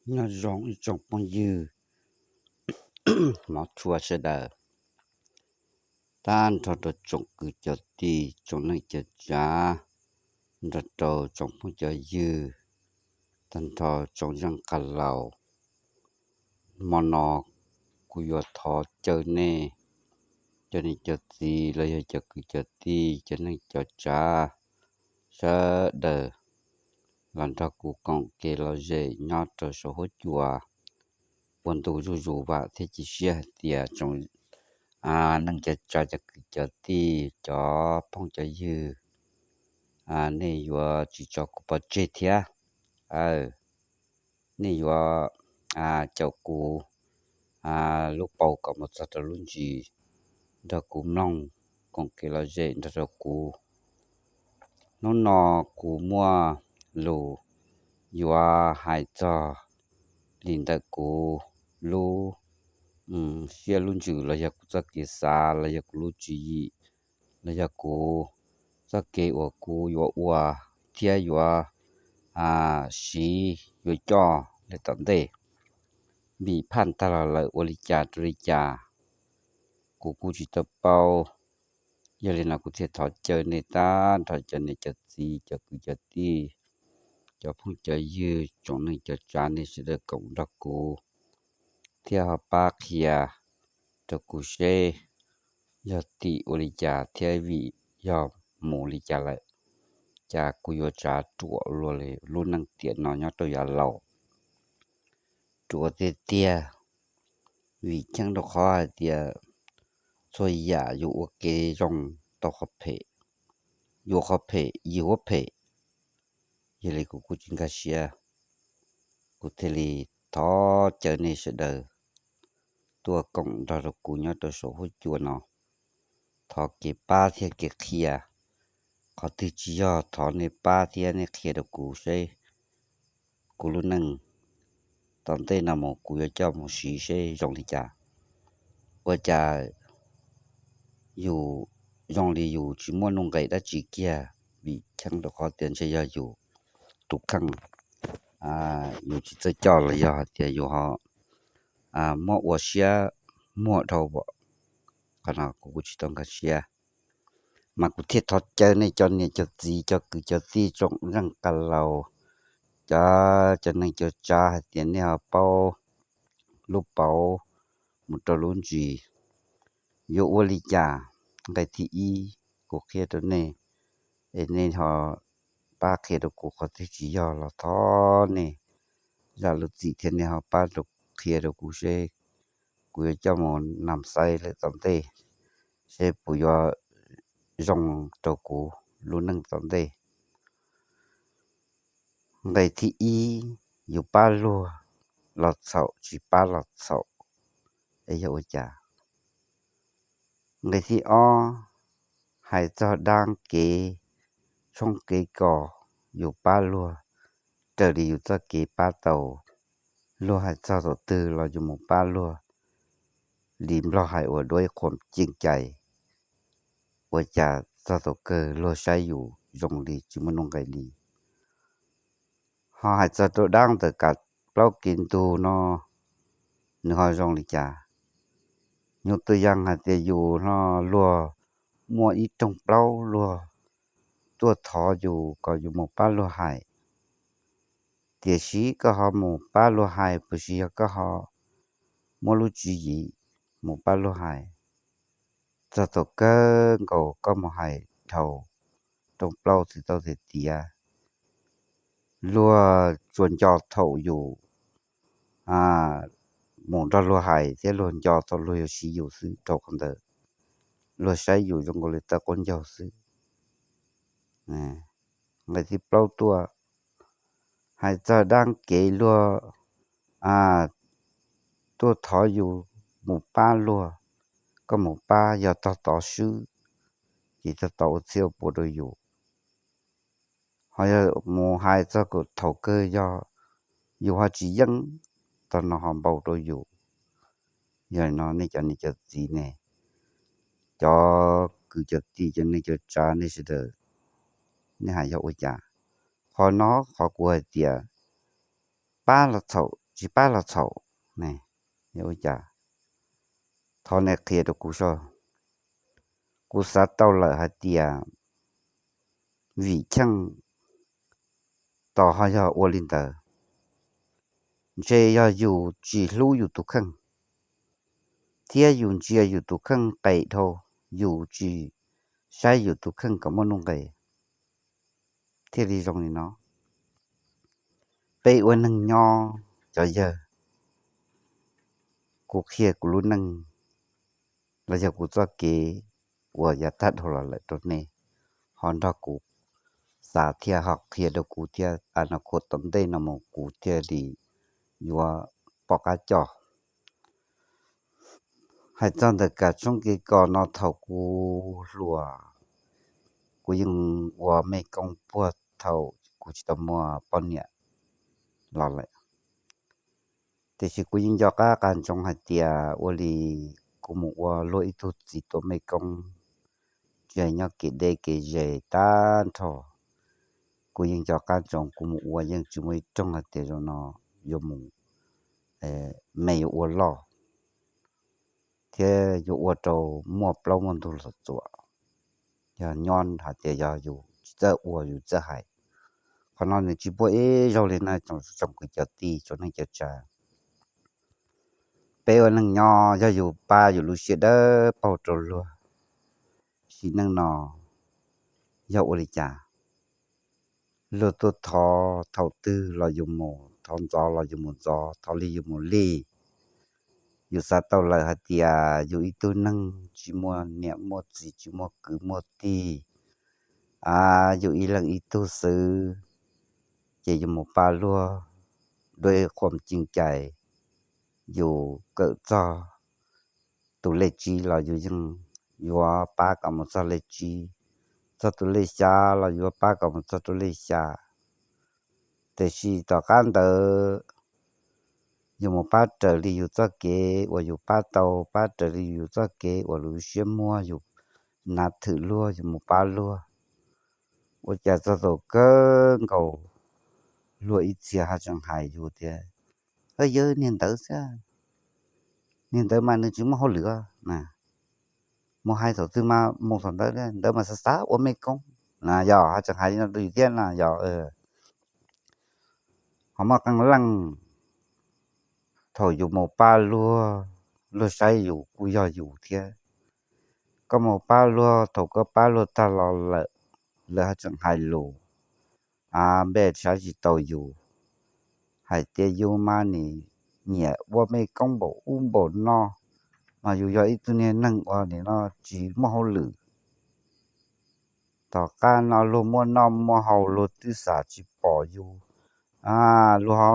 Nyob zoo ib tsoom phooj ywg hmov tshua sawv daws, tag nrho rau tsoom kwv cov tij, tsoom neej cov tsav, nrog rau tsoom phooj cov ywg, tag nrho tsoom zeej qas laus. Hmo no kuv yuav thov caw nej cov niam cov txiv los yog cov kwv cov tij, cov neej cov tsav sawv daws los nrog kuv koom kev lom zem nyob rau saum huab cua ua ntu zuj zus vam thiab cia siab hais tias tsoom neej cov tsav, cov kwv cov tij, cov phooj cov ywg, nej yuav tsis tso kuv pov tseg thiab. Nej yuav caum kuv lub paus kom mus txog rau lub ntsis, nrog kuv mloog, koom kev lom zem nrog rau kuv. Hnub no kuv muaj lus yuav hais txog li ntawm kuv lub siab lub ntsws los yog kuv txoj kev xav los yog kuv lub tswv yim los yog kuv txoj kev uas kuv yuav ua thiab yuav siv yuav coj li tom ntej. Vim phaj tag los lawm ua li cas rau li cas, kuv kuj tsis tau paub. Yog li no kuv thiaj thov caw nej tag nrho cov niam cov txiv, cov kwv cov tij, cov phooj cov ywg, tsoom neej cov tsav, nej sawv daws koom nrog kuv thiab ho pab qhia rau kuv seb yog tim ua li cas thiab vim yog mus li cas lawm, cas kuv yuav tsav ruam luag li lub neej tiam no nyob rau yav laus. Ruam tiag tiag, vim cheeb rau qhov hais tias txhua yam yus ua kev zoo tau qhov phem, yus ua qhov phem yus ua phem. Yog li kuv kuj tsis nkag siab, kuv thiaj li thov caw nej sawv daws tuaj koom nrog rau kuv nyob rau saum huab cua no, thov kev pab thiab kev qhia. Qhov twg tsis yog thov nej pab thiab nej qhia rau kuv seb kuv lub neej tom ntej no mus kuv yuav coj mus siv seb zoo li cas. Ua cas yus zoo li yus tsis muaj nuj nqis dab tsi kiag, vim cheeb rau qhov tias ntshe yog yus tus kheej, yus tsis txawj coj los yog hais tias yus ho muab ua siab muag dhau. Qhov no kuv kuj tsis tau nkag siab, mas kuv thiaj thov caw nej cov niam cov txiv, cov kwv cov tij, tsoom zeej qas laus, cov, cov neej cov tsav hais tias nej ho paub lub paus mus rau lub ntsis, yuav ua li cas. Nqe thib ib, kuv qhia rau nej, es nej ho pab qhia rau kuv, qhov twg tsis yog los thov nej zam lub txim thiab nej ho pab rau, qhia rau kuv seb kuv yuav coj mus nam xaiv lawm tom ntej, seb puas yuav zoo rau kuv lub neej tom ntej. Nqe thib ib, yus pab luag los txhaum, tsis pab los txhaum, es yog ua cas? Nqe thib ob, hais txog dab kev tshoob kev kos, yus pab luag raws li yus txoj kev pab tau. Luag hais txog thaum twg los yus mus pab luag li Nplog hais ua đuổi khuôn chim cai. Ua cas txog thaum kawg luag saib yus zoo li tsis muaj nuj nqis li. Ho hais txog rau dab ntawm kav plaub kev ntug no, nws ho zoo li cas? Nyuj tug yaj hais tias yus no luag muaj ib rooj plaub luag tuaj thov yus kom yus mus pab luag hais, tiam sis koj ho mus pab luag hais, puas sis yog koj ho muab lub tswv yim mus pab luag hais? Txog thaum kawg nkaus koj mus hais dhau rooj plaub tsis tau tiag tiag. Luag tsuas nco thaum yus mus nrog luag hais thiab luag nco thaum luag yuav siv yus xwb, rau qhov ntawd luag saib yus zoo nkaus li tawv qaub ncaug xwb. Nqe thib plaub tuaj, hais txog dab kev luag tuaj thov yus mus pab luag, koj mus pab yog tog tov swb, ces tog tov ua txhiaj ua puas rau yus. Ho yog mus hais txog thaum kawg yog yus ho tsis yeej, tog no ho npau rau yus. Yog li no nej cov niam cov txiv ne, cov kwv cov tij, cov neej cov tsav, nej sawv daws, nej hais yog ua cas? Qhov no qhov kuv hais tias pab los txhaum, tsis pab los txhaum ne, yog ua cas? Thov nej qhia rau kuv soj. Kuv xav tau lawm hais tias Vim Cheej tos ho yog ua li ntawd, ntshe yog yus tsis hlub yus tus kheej, thiab yus ntsia yus tus kheej qes dhau, yus tsis saib yus tus kheej kom muaj nuj nqis, thiaj li zoo li no. Peb ua neeg nyob cov yawg, kuv qhia kuv lub neej los yog kuv txoj kev uas yav tag dhau los lawm rau nej ho nrog kuv xav thiab ho qhia rau kuv thiab, a no kuv tom ntej no mus kuv thiaj li yuav pom qab coj. Hais txog ntawm kav tshoob kev kos no, thaum kuv hluas, kuv yeej ua mej koob puag thaum kuv tsis tau muaj poj niam los lawm. Tiam sis kuv yeej nco qab qas ntsoov hais tias ua li kuv mus ua luag ib tug txiv tua mej koob, tsis hais nyob kev deb kev ze tag nrho, kuv yeej nco qab ntsoov kuv mus ua yeej tsis muaj ib rooj hais tias zaum no yuav mus, me yuav ua loj thiab yuav ua rau muaj plaub muaj ntug los txuam. Yog nyob hais tias yog yus tsis txawj ua yus txawj hais, qhov no nws tsis puaj ib zaug li na tsoom kwv cov tij tsoom neej cov tsav. Peb ua neeg nyob yog yus pab yus lub siab dawb paug rau luag, sim neej no yog ua li cas luag tuaj thov thaum twg los yus mus, thov ntxov los yus mus ntxov, thov lig yus mus lig. Yus xav tau lawm hais tias yus ib tug neeg tsis muaj niam muaj txiv tsis muaj kwv muaj tij, a, yus ib leeg ib tug xwb, ces yus mus pab luag dua qhuam ceev cai, yus kawm txog tus lej tsib los yus yeej yuav pab kom mus txog lej tsib, txog tus lej xya los yuav pab kom mus txog tus lej xya. Tiam sis tom qab ntawd yus mus pab raws li yus txoj kev uas yus pab tau, pab raws li yus txoj kev uas lub siab muag yus nav thwm luag yus mus pab luag. Ua cas txog thaum kawg nkaus luag ib txhia ho tseem hais yus tias, yawg, niag ntawd xwb, niag ntawd mas nws tsis muaj hauj lwm na, mus hais thaum twg mas mus thaum ntawd, ntawd mas xav xav ua mej koob na, yog ho tseem hais li no rau yus thiab na yog. Ho muaj qee leej thaum yus mus pab luag, luag saib yus kuj yog yus thiab. Koj mus pab luag, thaum koj pab luag tag los lawm, lawv ho tseem hais lus, a, npej saib tsis taus yus, hais tias yus mas nim nyiam ua mej koob npaum ub npaum no, mas yus yog ib tug niag neeg uas nim no tsis muaj hauj lwm. Tom qab no luag muaj noj muaj haus luag twb xam tsis pom yus, luag ho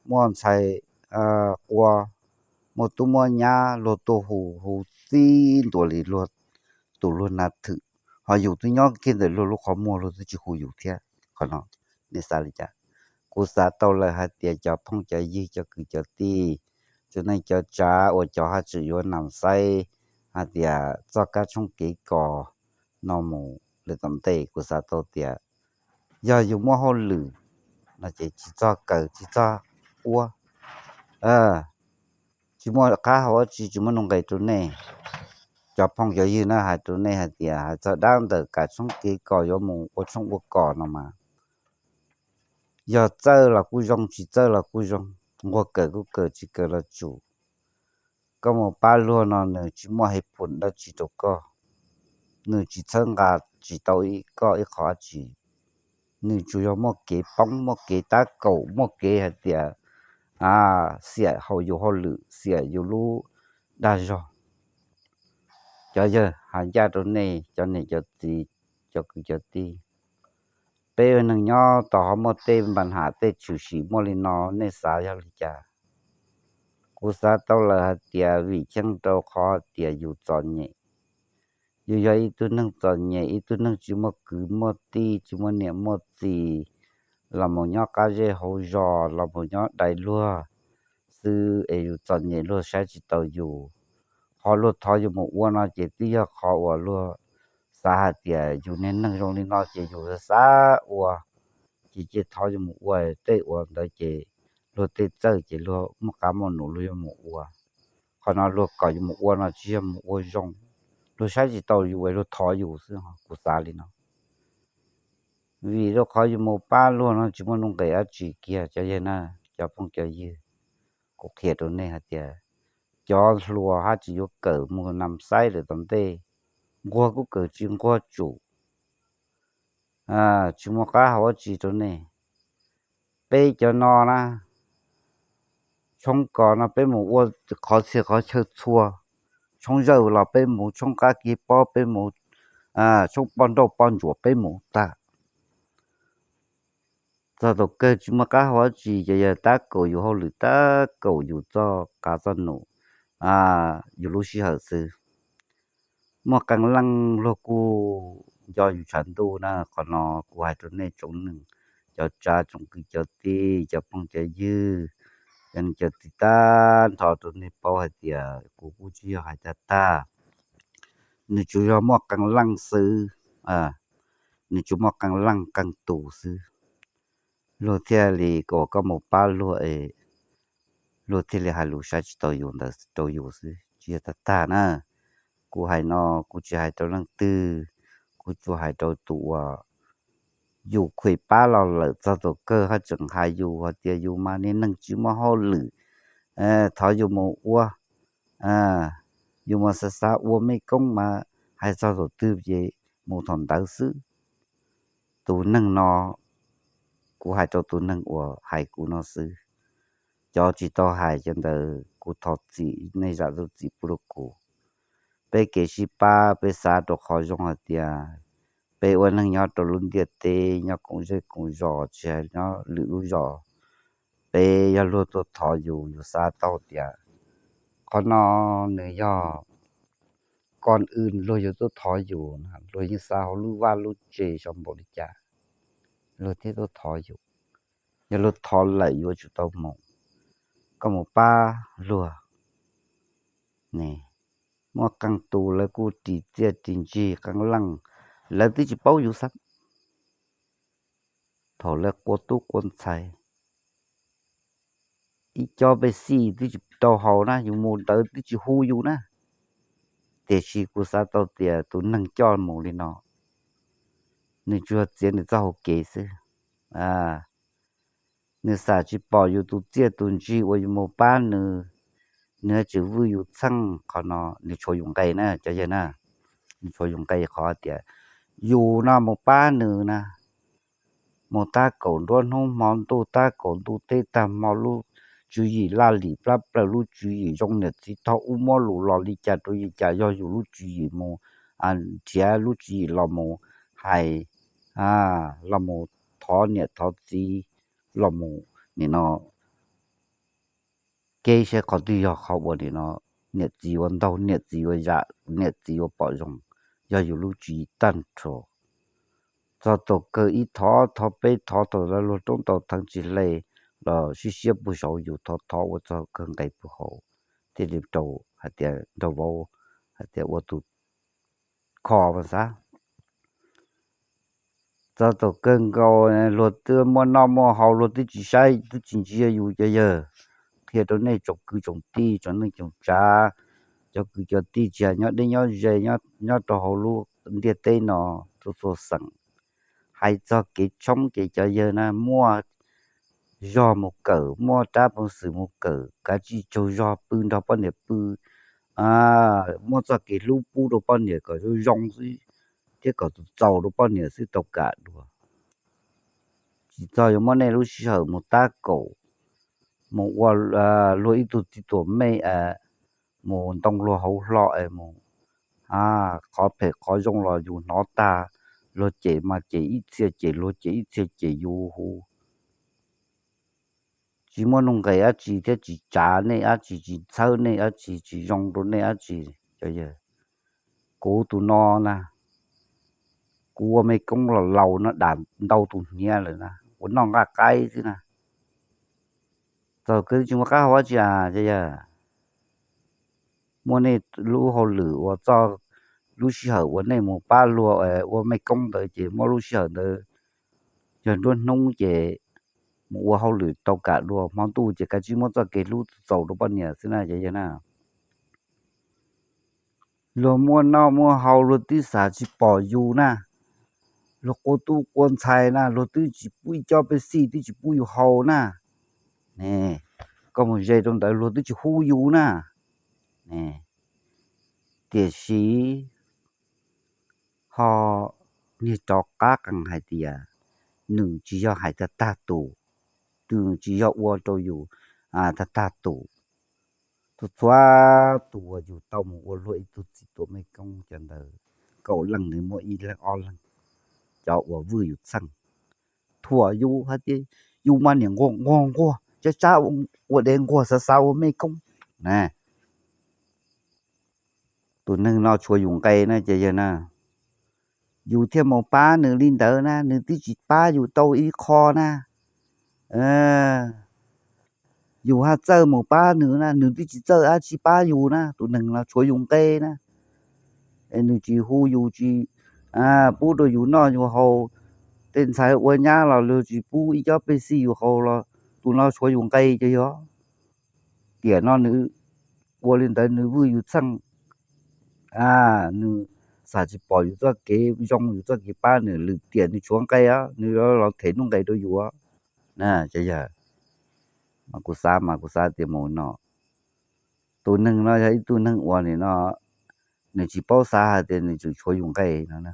muaj ntxhais qua, muaj tub muaj nyab luag tuaj hu hu txij ntua li luag tus luag nav thwm, ho yus twb nyob kiag ntawm luag lub qhov muag luag twb tsis hu yus thiab. Qhov no nej xav li cas? Kuv xav tau lawm hais tias cov phooj cov ywg cov kwv cov tij, tsoom neej cov tsav uas cov haj tseem yuav nam xaib hais tias txoj kab tshoob kev kos no mus lawm tom ntej, kuv xav tau tias yog yus muaj hauj lwm no ces tsis txog kaw tsis txog quab, tsis muaj qab hau dab tsi, tsis muaj nuj nqis rau nej. Cov phooj cov ywg na, hais rau nej hais tias hais txog dab ntawm kav tshoob kev kos yuav mus ua tshoob ua kos no mas, yog txawj los kuj zoo, tsis txawj los kuj zoo, nquag kawm kuj kawm, tsis kawm los tsum. Koj mus pab luag no nws tsis muaj hais phum dab tsi rau koj, nws tsis txhawb nqa tsis tau koj ib qho dab tsi. Nws tsuas yog muaj kev poob, muaj kev tab kaum, muaj kev hais tias xiam hauv yus hauj lwm, xiam yus lub dag zog. Cov yawg, hais ncaj rau nej cov niam cov txiv, cov kwv cov tij, peb ua neeg nyob tos ho muaj tej npa nham tej tshwm sim muaj li no, nej xav yog li cas? Kuv xav tau lawm hais tias vim cheeb rau qhov tias yus txom nyem. Yus yog ib tug neeg txom nyem, ib tug neeg tsis muaj kwv muaj tij, tsis muaj niam muaj txiv, los mus nyob qab zej hauv zos, los mus nyob dai luag xwb es yus txom nyem luag saib tsis taus yus. Qhov luag thov yus mus ua no ces twb yog qhov uas luag xav hais tias yus niag neeg zoo li no ces yus xav ua, ces cia thov yus mus ua tej uas ntawd ces luag tej txawj ces luag muaj qab muaj num luag yuav mus ua. Qhov no luag kom yus mus ua no tsis yog mus ua zoo, luag saib tsis taus yus es luag thov yus xwb, kuv xav li no. Vim rau qhov yus mus pab luag no tsis muaj nuj nqis dab tsi kiag cov yawg na, cov phooj cov ywg. Kuv qhia rau nej hais tias cov hluas haj tseem yuav kawm mus nam xaib lawm tom ntej, nquag kuj kawm tsis nquag tsum, tsis muaj qab hau dab tsi rau nej. Peb cov no na, tshoob kos no peb mus ua qhov txhia qhov chaw txhua, tshoob zawj los peb mus, tshoob qab kis pob peb mus, tshoob poj nrauj poj ntsuam peb mus tag. Txog thaum kawg tsis muaj qab hau dab tsi, ces yog tab kaum yus hauj lwm, tab kaum yus txoj qab txoj num, yus lub sij hawm xwb. Muaj qee leej luag kuj nco yus tshav ntuj na, qhov no kuv hais rau nej tsoom neej, cov tsav tsoom kwv cov tij, cov phooj cov ywg, cov neeg cov txiv, tag nrho rau nej paub hais tias kuv kuj tsis yog hais tag tag, nws tsuas yog muaj qee leej xwb, nws tsuas muaj qee leej qee tus xwb, luag thiaj li kom koj mus pab luag es luag thiaj li hais lus saib tsis taus yus ntawd rau yus xwb, tsis yog tag tag na. Kuv hais no kuv tsis hais rau leej twg, kuv tsuas hais rau tus uas yus khuam pab los lawm txog thaum kawg haj tseem hais yus hais tias yus mas niag neeg tsis muaj hauj lwm, thov yus mus ua, yus mas xav xav ua mej koob mas hais txog thaum twg ces mus thaum ntawd xwb. Tus neeg no, kuv hais rau tus neeg uas hais kuv no xwb. Cov tsis tau hais cov ntawd kuv thov txim, nej zam lub txim pub rau kuv. Peb kev sib pab peb xav rau qhov zoo hais tias peb ua neeg nyob rau lub ntiaj teb, nyob koom zej koom zos, tsis hais nyob lwm lub zos, peb yog luag tuaj thov yus, yus xav tau tias qhov no nws yog koj wb luag yuav tuaj thov yus na, luag yeej xav hauv lub vaj lub tsev xyov npaum li cas, luag thiaj tuaj thov yus. Yog luag thov lawm yuav tsum tau mus, koj mus pab luag. Muaj qee tus lawv kuj ris txiaj ris ntsig qee leej, lawv twb tsis paub yus xwb. Thaum lawv qua tub qua ntxhais, ib co pej xeem twb tsis tau haus na, yus mus ntawd twb tsis hu yus na. Tiam sis kuv xav tau tias tus neeg coj mus li no, nws tsuas txiav nws txoj hau kev xwb. Nws xam tsis pom yus tus txiaj tus ntsig uas yus mus pab nws, nws yuav tsum vwj yus txheej. Qhov no nws tshuav yus nqe na cov yawg na, nws tshuav yus nqe qhov tias yus no mus pab nws na, mus tab kaum nruab hnub hmo ntuj, tab kaum ntuj teb tag hmo, lub tswv yim laj lim plab plaws, lub tswv yim zoo niam txiv thaub ub, muab lus los li cas rau li cas yog yus lub tswv yim mus nrhiav, lub tswv yim los mus hais, los mus thov niam thov txiv, los mus nim no kev saib qhov twg yog qhov uas nim no niam txiv yuav ntaug, niam txiv yuav zam, niam txiv yuav pom zoo, yog yus lub tswv yim tag nrho. Txog thaum kawg ib thov thov peb thov thaum lawv luag roob tau theev tsis hle los sib siab puag saud, yus thov thov ua txog kawg nqe puag hauv, thiaj li rau hais tias nraug vauv hais tias ua tus kho mas xav. Txog thaum kawg nkaus luag twb muaj noj muaj haus, luag twb tsis saib twb tsis ntsia yus cov yawg. Qhia rau nej tsoom kwv tsoom tij, tsoom neej tsoom tsav, cov kwv cov tij tsis hais nyob deb nyob ze, nyob rau hauv lub ntiaj teb no txhua txhua xeem, hais txog kev tshoob ces cov yawg na muaj zog mus kawm, muaj rab peev xwm mus kawm, kav tsij tsaug zog pw nrog poj niam pw, muab txoj kev hlub pub rau poj niam kom zoo zoo xwb, thiab kom txaus txaus rau poj niam xwb tau kam dua. Tsis txog yuav muab nej lub sij hawm mus tab kaum, mus ua luag ib tug txiv tuam mej, mus ntoo luag hauv hlo es mus, qhov phem qhov zoo los yus hnov tag, luag cem mas cem ib txhia cem, luag cem ib txhia cem yus hu. Tsis muaj nuj nqis dab tsi thiab tsis tsav nej dab tsi, tsis txhawb nej dab tsi, tsis zoo rau nej dab tsi. Cov yawg, kuv tus no na, kuv ua mej koob los laus no dam ntau tus hniav lawm na, ua noj nqaj qaib xwb na. Txog kawg tsis muaj qab hau dab tsi as cov yawg. Muaj nej lub hauj lwm uas txog lub sij hawm uas nej mus pab luag ua mej koob ntawd ces muab lub sij hawm ntawd yog nruab hnub ces mus ua hauj lwm tau kam dua, hmo ntuj ces kav tsij muab txoj kev hlub txaus rau poj niam xwb na cov yawg na. Luag muaj noj muaj haus luag twb xav tsis pom yus na, luag quaj tub quaj ntxhais na luag twb tsis pub ib cob pej xij twb tsis pub yus haus na, koj mus ze rau ntawd luag twb tsis hu yus na. Tiam sis ho niag rov qab qees hais tias nws tsis yog hais tag tag tus, nws tsis yog ua rau yus tag tag tus. Txhua txhua tus uas yus tau mus ua luag ib tug txiv tuam mej koob cov ntawd, kaum leej nws muaj ib leeg ob leeg cov uas vwj yus txheej, thuam yus hais tias yus mas niam nquag nquag nquag tsab tsab ua dev nquag xav xav ua mej koob na. Tus neeg no tshuav yus nqe na cov yawg na, yus thiaj mus pab nws li ntawd na, nws twb tsis pab yus tau ib qho na. Yus haj txawj mus pab nws na, nws twb tsis txawj dab tsi pab yus na, tus neeg no tshuav yus nqe na. Nws tsis hu yus tsis pub rau yus noj yus haus, tej ntxhais ua nyab los luag tsis pub ib cob pej xij yus haus los tus no tshuav yus nqe cov yawg. Tiam no nws ua li ntawd nws vwj yus txheej, nws xav tsis pom yus txoj kev zoo yus txoj kev pab nws, lwm tiam nws tshuav nqe, nws los them nuj nqes rau yus na. Cov yawg, mas kuv xav mas kuv xav tias mus no, tus neeg no yog ib tug neeg uas nim no nws tsis paub xav hais tias nws tseem tshuav yus nqe no.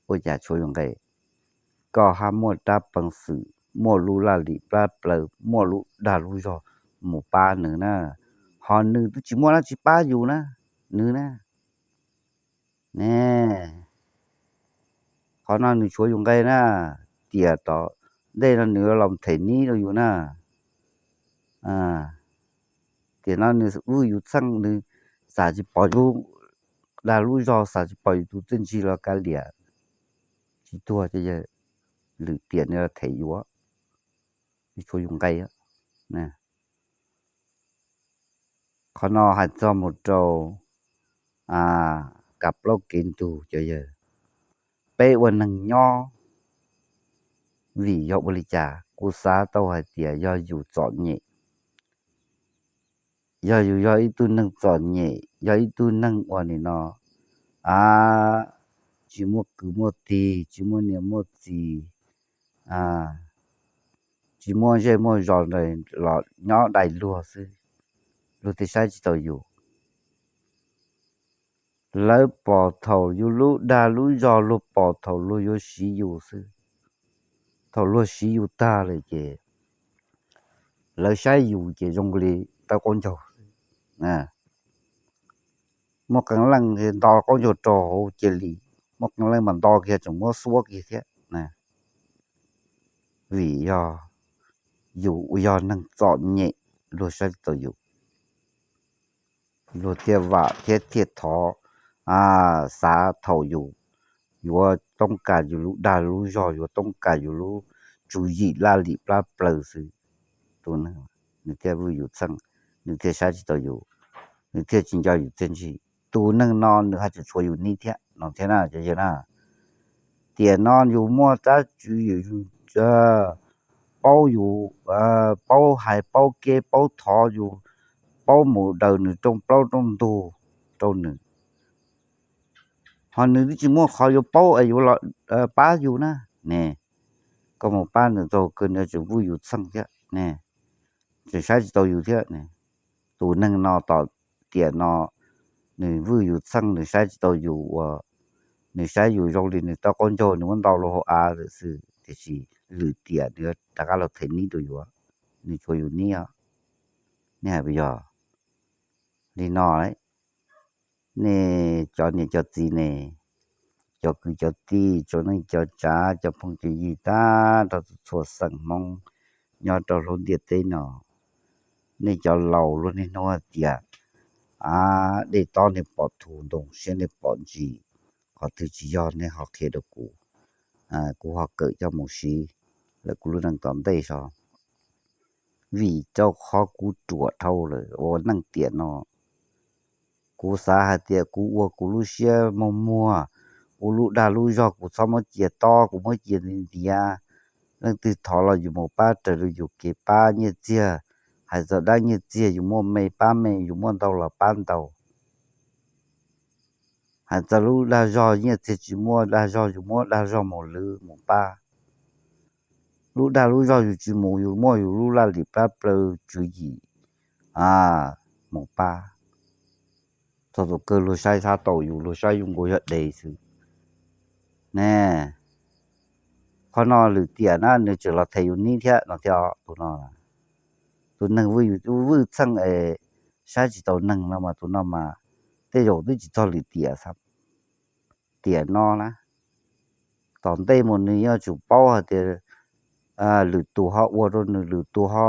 Ua cas tshuav yus nqe? Koj haj muaj rab peev xwm, muaj lub laj lim plab plaws, muaj lub dag lub zog mus pab nws na, ho nws twb tsis muaj dab tsi pab yus na, nws na. Ne, qhov no nws tshuav yus nqe na, tiam tom ntej no nws los them nib rau yus na. Tiam no nws vwj yus txheej, nws xav tsis pom yus dag lub zog, xav tsis pom yus tus txiaj ntsig los kav liam, tsis tuag, lwm tiam nws los them yus, nws tshuav yus nqe. Qhov no hais txog mus rau kav plaub kev ntug cov yawg. Peb ua neeg nyob vim yog ua li cas? Kuv xav tau hais tias yog yus txom nyem, yog yus yog ib tug neeg txom nyem, yog ib tug neeg uas nim no a, tsis muaj kwv muaj tij, tsis muaj niam muaj txiv, tsis muaj zej muaj zos, los nyob dai luag xwb, luag thiaj saib tsis taus yus. Lawv pom thaum yus lub dag lub zog, luag pom thaum luag yuav siv yus xwb. Thaum luag siv yus tag lawm ces lawv saib yus ces zoo li tawb qaub ncaug. Muaj qee leej nto qaub ncaug rau hauv cia li, muaj qee leej mas nto kiag tseem muab xuab kiag thiab. Vim yog yus yog neeg txom nyem, luag saib tsis taus yus, luag thiaj vam thiab thiaj thov, xav thaum yus yuav toob kas yus lub dag lub zog, yuav toob kas yus lub tswv yim laj lim plab plaws xwb. Tus neeg, nws thiaj vwj yus txheej, nws thiaj saib tsis taus yus, nws thiaj tsis nco yus txiaj ntsig. Tus neeg no nws haj tseem tshuav yus nib thiab no thiab na cov yawg na. Tiam no yus muaj rab tswv yim, paub yus, paub hais paub keb paub thov yus, paub mus daws nws rooj plaub rooj ntug rau nws, ho nws twb tsis muaj qhov yuav paub es yuav los pab yus na ne. Koj mus pab nws tau kawg nws tseem vwj yus txheej thiab ne, tseem saib tsis taus yus thiab ne. Tus neeg no tom tiam no nws vwj yus txheej, nws saib tsis taus yus, uas nws saib yus zoo li nws tawb qaub ncaug, nws muab nto rau hauv av lawm xwb, tiam sis lwm tiam nws rov qab los them nib rau yus, nws tshuav yus nib. Nej hais puas yog li no? Nej cov niam cov txiv ne, cov kwv cov tij, cov neej cov tsav, cov phooj cov ywg tag nrho txhua xeem Hmoob nyob rau lub ntiaj teb no, nej cov laus luag niaj hnub hais tias, a, dej tob nej pom thu, ntoo siab nej pom ntsis, qhov twg tsis yog nej ho qhia rau kuv, kuv ho kawm coj mus siv lawm kuv lub neej tom ntej so. Vim rau qhov kuv ruam dhau lawm ua neej tiam no, kuv xav hais tias kuv ua kuv lub siab muag muag, kuv lub dag lub zog kuv txhob muab cia tob, kuv muab cia ntiav, Leej twg thov los yus mus pab raws li yus kev pab nyiaj txiag. Hais txog dab nyiaj txiag yus muaj me pab me, yus muaj ntau los pab ntau. Hais txog lub dag zog nyiaj txiag tsis muaj dag zog, yus muab dag zog mus lwv mus pab. Lub dag lub zog yus tsis mus, yus muaj yus lub laj lim plab plaws tswv yim mus pab. Txog tus kawg luag saib xav tau yus, luag saib yus nkaus yog dev xwb ne. Qhov no lwm tiam na nws tseem los them yus nib thiab no thiab. Tus no, tus neeg vwj txheej es saib tsis taus neeg no mas tus no mas tej zaum twb tsis txog lwm tiam, tiam no na. Tom ntej mus nws yuav tsum paub hais tias lwm tus ho ua rau nws, lwm tus ho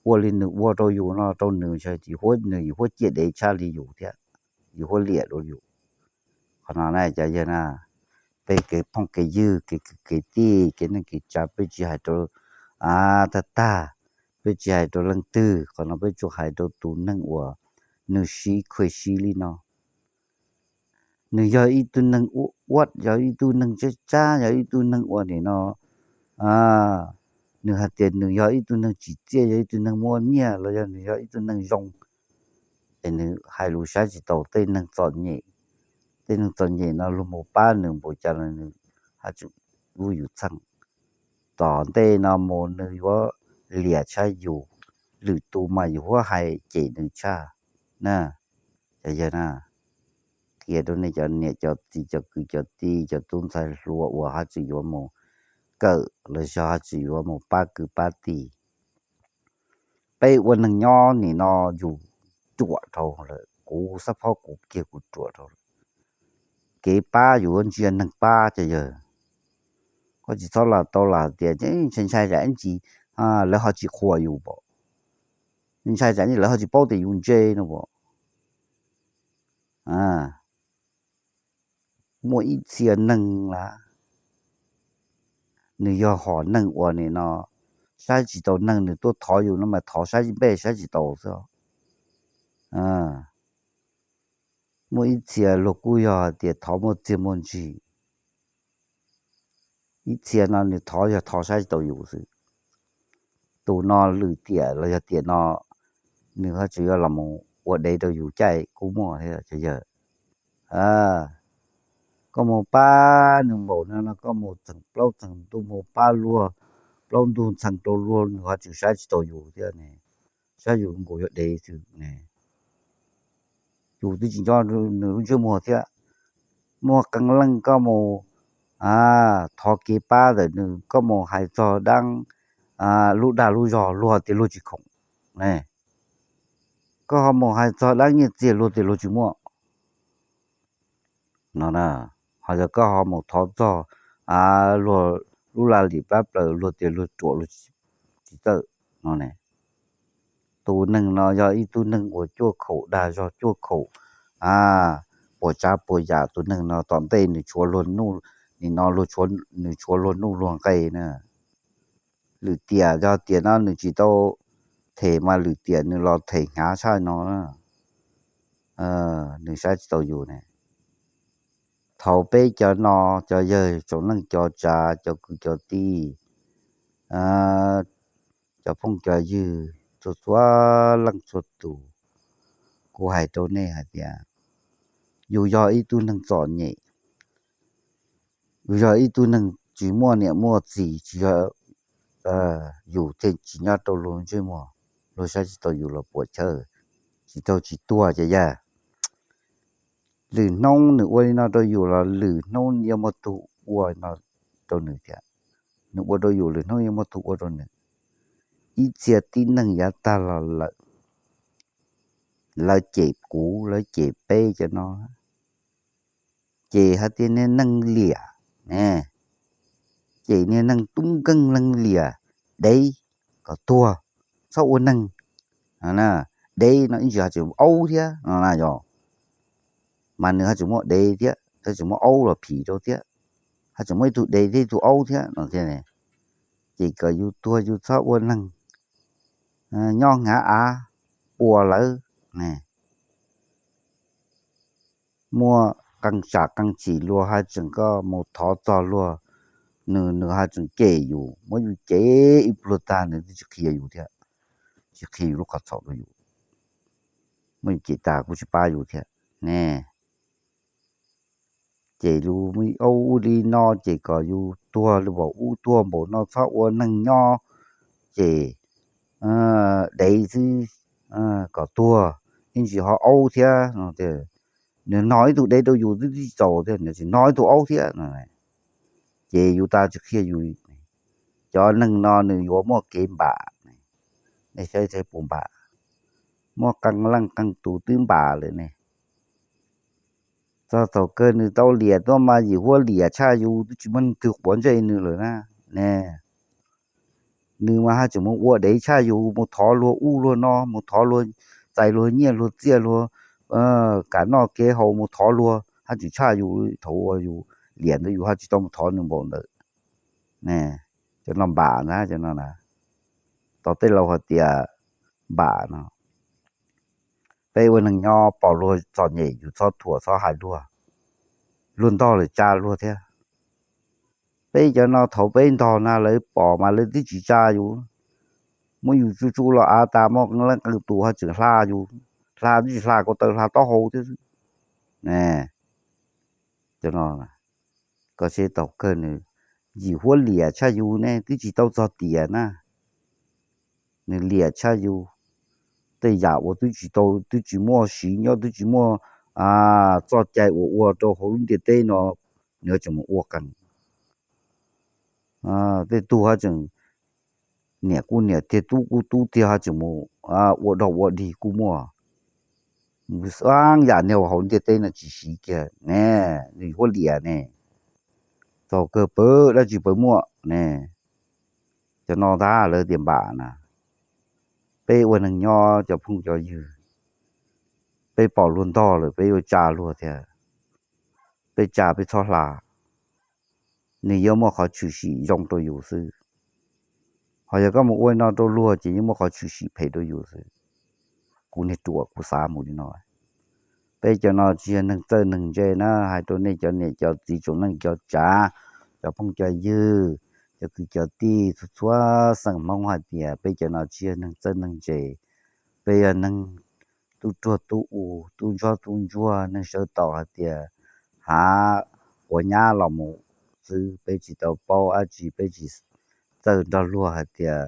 ua li nws ua rau yus no rau nws, nws yuav huab ciaj dev tshaj li yus thiab, yus huab liam rau yus. Qhov no na cov yawg na, peb kev phooj kev ywg, kev kwv kev tij, kev neej kev tsav peb tsis hais rau tag tag, peb tsis hais rau leej twg, qhov no peb tsuas hais rau tus neeg uas nws siv khuj siv li no. Nws yog ib tug neeg uab, yog ib tug neeg tsab tsab, yog ib tug neeg ua nim no, nws hais tias nws yog ib tug neeg tsim txiaj, yog ib tug neeg muaj nyiaj, los yog nws yog ib tug neeg zoo, es nws hais lus saib tsis taus tej neeg txom nyem. Tej neeg txom nyem no luag mus pab nws npaum cas los nws haj tseem vwj yus txheej. Tom ntej no mus nws yuav liam tshaj yus, lwm tus mas yus huab hais cem nws tshaj na. Cov yawg na, qhia rau nej cov niam cov txiv cov kwv cov tij cov tub ntxhais hluas uas haj tseem yuav mus kawm los yog haj tseem yuav mus pab kwv pab tij. Peb ua neeg nyob nim no yus ruam dhau lawm, kuv xab phob kuv kiag kuv ruam dhau lawm. Kev pab yus yuav ntsia neeg pab cov yawg. Koj tsis txhob lam tau lam tias ntshai ntshai tsam ib ntsis lawv ho tsis qhuas yus pom, ntshai tsam lawv ho tsis paub tias yus ntse no pom. Muaj ib txhia neeg lawm, nws yog hom neeg uas nim no saib tsis taus neeg, nws tuaj thov yus no mas thov saib npej saib tsis taus xwb. Muaj ib txhia luag kuj yog hais tias thov muaj txiaj muaj ntsig, ib txhia no nws thov yog thov saib tsis taus yus xwb. Tus no lwm tiam los yog tiam no nws ho tseem yuav los mus ua dev rau yus caij kuj muaj thiab cov yawg. Koj mus pab nws npaum no no koj mus txheem plaub txheem ntug mus pab luag, plaub ntug ntxhee rau luag nws ho tseem saib tsis taus yus thiab ne, saib yus nkaus yog dev xwb ne. Yus twb tsis nco nws lub ntsej muag thiab. Muaj qee leej koj mus thov kev pab ntawm nws, koj mus hais txog dab, lub dag lub zog luag tias luag tsis khoom ne, koj ho mus hais txog dab nyiaj txiag luag tias luag tsis muaj no na. Ho yog koj ho mus thov txog luag lub laj lim plab plaws luag tias luag ruam luag tsis txawj no ne. Tus neeg no yog ib tug neeg uas cuaj khaum dag zog cuaj khaum puas tsav puas yam, tus neeg no tom ntej nws tshuav luag nuj, nim no nws tshuav luag nuj luag nqe na. Lwm tiam yog tiam no nws tsis tau them mas lwm tiam nws los them hnyav tshaj no na. Nws saib tsis taus yus ne. Thaum peb cov no, cov yawg tsoom neej cov tsav cov kwv cov tij, cov phooj cov ywg txhua txhua leej txhua tus, kuv hais rau nej hais tias yus yog ib tug neeg txom nyem, yus yog ib tug neeg tsis muaj niam muaj txiv, tsis yog, yus thiaj tsis nyob rau luag ntsej muag, luag saib tsis taus yus los puas chawj, tsis raug tsis tuag cov yawg. Lwm hnub nws ua li no rau yus los lwm hnub yuav muaj tug ua no rau nws thiab. Nws ua rau yus lwm hnub yuav muaj tug ua rau nws. Ib txhia tib neeg yav tag los lawm, lawv cem kuv, lawv cem peb cov no, cem hais tias niag neeg liam ne, cem niag neeg tub nkeeg neeg liam, dev, kom tuag, txhob ua neeg. Dev no ib ntsis ho tseem aub thiab no na yog, mas nws ho tseem muaj dev thiab, ho tseem muaj aub los phim rau thiab, ho tseem muaj ib tug dev thiab ib tug aub thiab no thiab. Ces kom yus tuag yus txhob ua neeg, nyob hnyav av ua lawv ne. Muaj qee tsam qee chim luag haj tseem koj mus thov txog luag, nws nws ho tseem cem yus, muab yus cem ib pluag tag nws twb tsis qhia yus thiab, tsis qhia yus lub qhov txhaum rau yus, muab yus cem tag kuj tsis pab yus thiab ne. Ces yus ua li no ces kom yus tuag li npaum ub tuag npaum no, txhob ua neeg nyob ces dev xwb, kom tuag ib ntsis ho aub thiab no. Nws no ib tug dev rau yus twb tsis txaus thiab, nws tsis no ib tug aub thiab no. Ces yus tas tsis qhia yus. Cov neeg no nws yuav muaj kev npam, nej saib saib puas npam, muaj qee leej qee tus twb npam lawm ne. Txog thaum kawg nws tau liam tuaj mas yim huab liam tshaj yus twb tsis muaj leej twg quav ntsej nws lawm na ne. Nws mas haj tseem mus ua dev tshaj yus, mus thov luag ub luag no, mus thov luag, txais luag nyiaj luag txiaj luag, kam noj kev haus mus thov luag, haj tseem tshaj yus thaum uas yus liam ntawd, yus haj tsis tau mus thov nws npaum ntawd. Cov no npam na, cov no na, tau tej laus hais tias npam no. Peb ua neeg nyob pom luag txom nyem yus txhob thuam txhob hais luag, luag ntog lawm tsa luag thiab. Peb cov no thaum peb ntog na lawv pom mas lawv twb tsis tsa yus, muab yus tsuj tsuj los av tas, muaj qee leej qee tus ho tseem hla yus, hla twb tsis hla ko taw, hla taub hau thiab xwb. Cov no, koj seb thaum kawg nws yim huab liam tshaj yus ne, twb tsis tau txog tiam na, nws liam tshaj yus. Tej yam uas twb tsis tau, twb tsis muaj siv nyob, twb tsis muaj txoj cai uas ua rau hauv lub ntiaj teb no, nws ho tseem mus ua qees. Tej tug ho tseem niam kuj niam tiag, tub kuj tub tiag, ho tseem mus ua dog ua dig kuj muaj. Xav yam niag hauv ntiaj teb no tsis siv kiag ne, nws huab liam ne. Thaum kawg pab dab tsi pab muaj ne. Cov no ntag lawv tias npam na. Peb ua neeg nyob cov phooj cov ywg, peb pom luag ntog lawm peb yuav tsa luag thiab. Peb tsa peb txhob hla, nws yuav muaj qhov tshwm sim zoo rau yus xwb. Ho yog koj mus ua no rau luag ces yeej muaj qhov tshwm sim phem rau yus xwb. Kuv niag ruam kuv xav mus li no. Peb cov no tsis yog neeg txawj neeg ntse na, hais rau nej cov niam cov txiv tsoom neej cov tsav, cov phooj cov ywg, cov kwv cov tij txhua txhua xeem Hmoob hais tias peb cov no tsis yog neeg txawj neeg ntse. Peb yog neeg tub ruag tub u, tub ntsob tub ntsuag, neeg sawv tau hais tias hav quav nyab los mus xwb, peb tsis tau paub dab tsi, peb tsis txawj nrog luag hais tias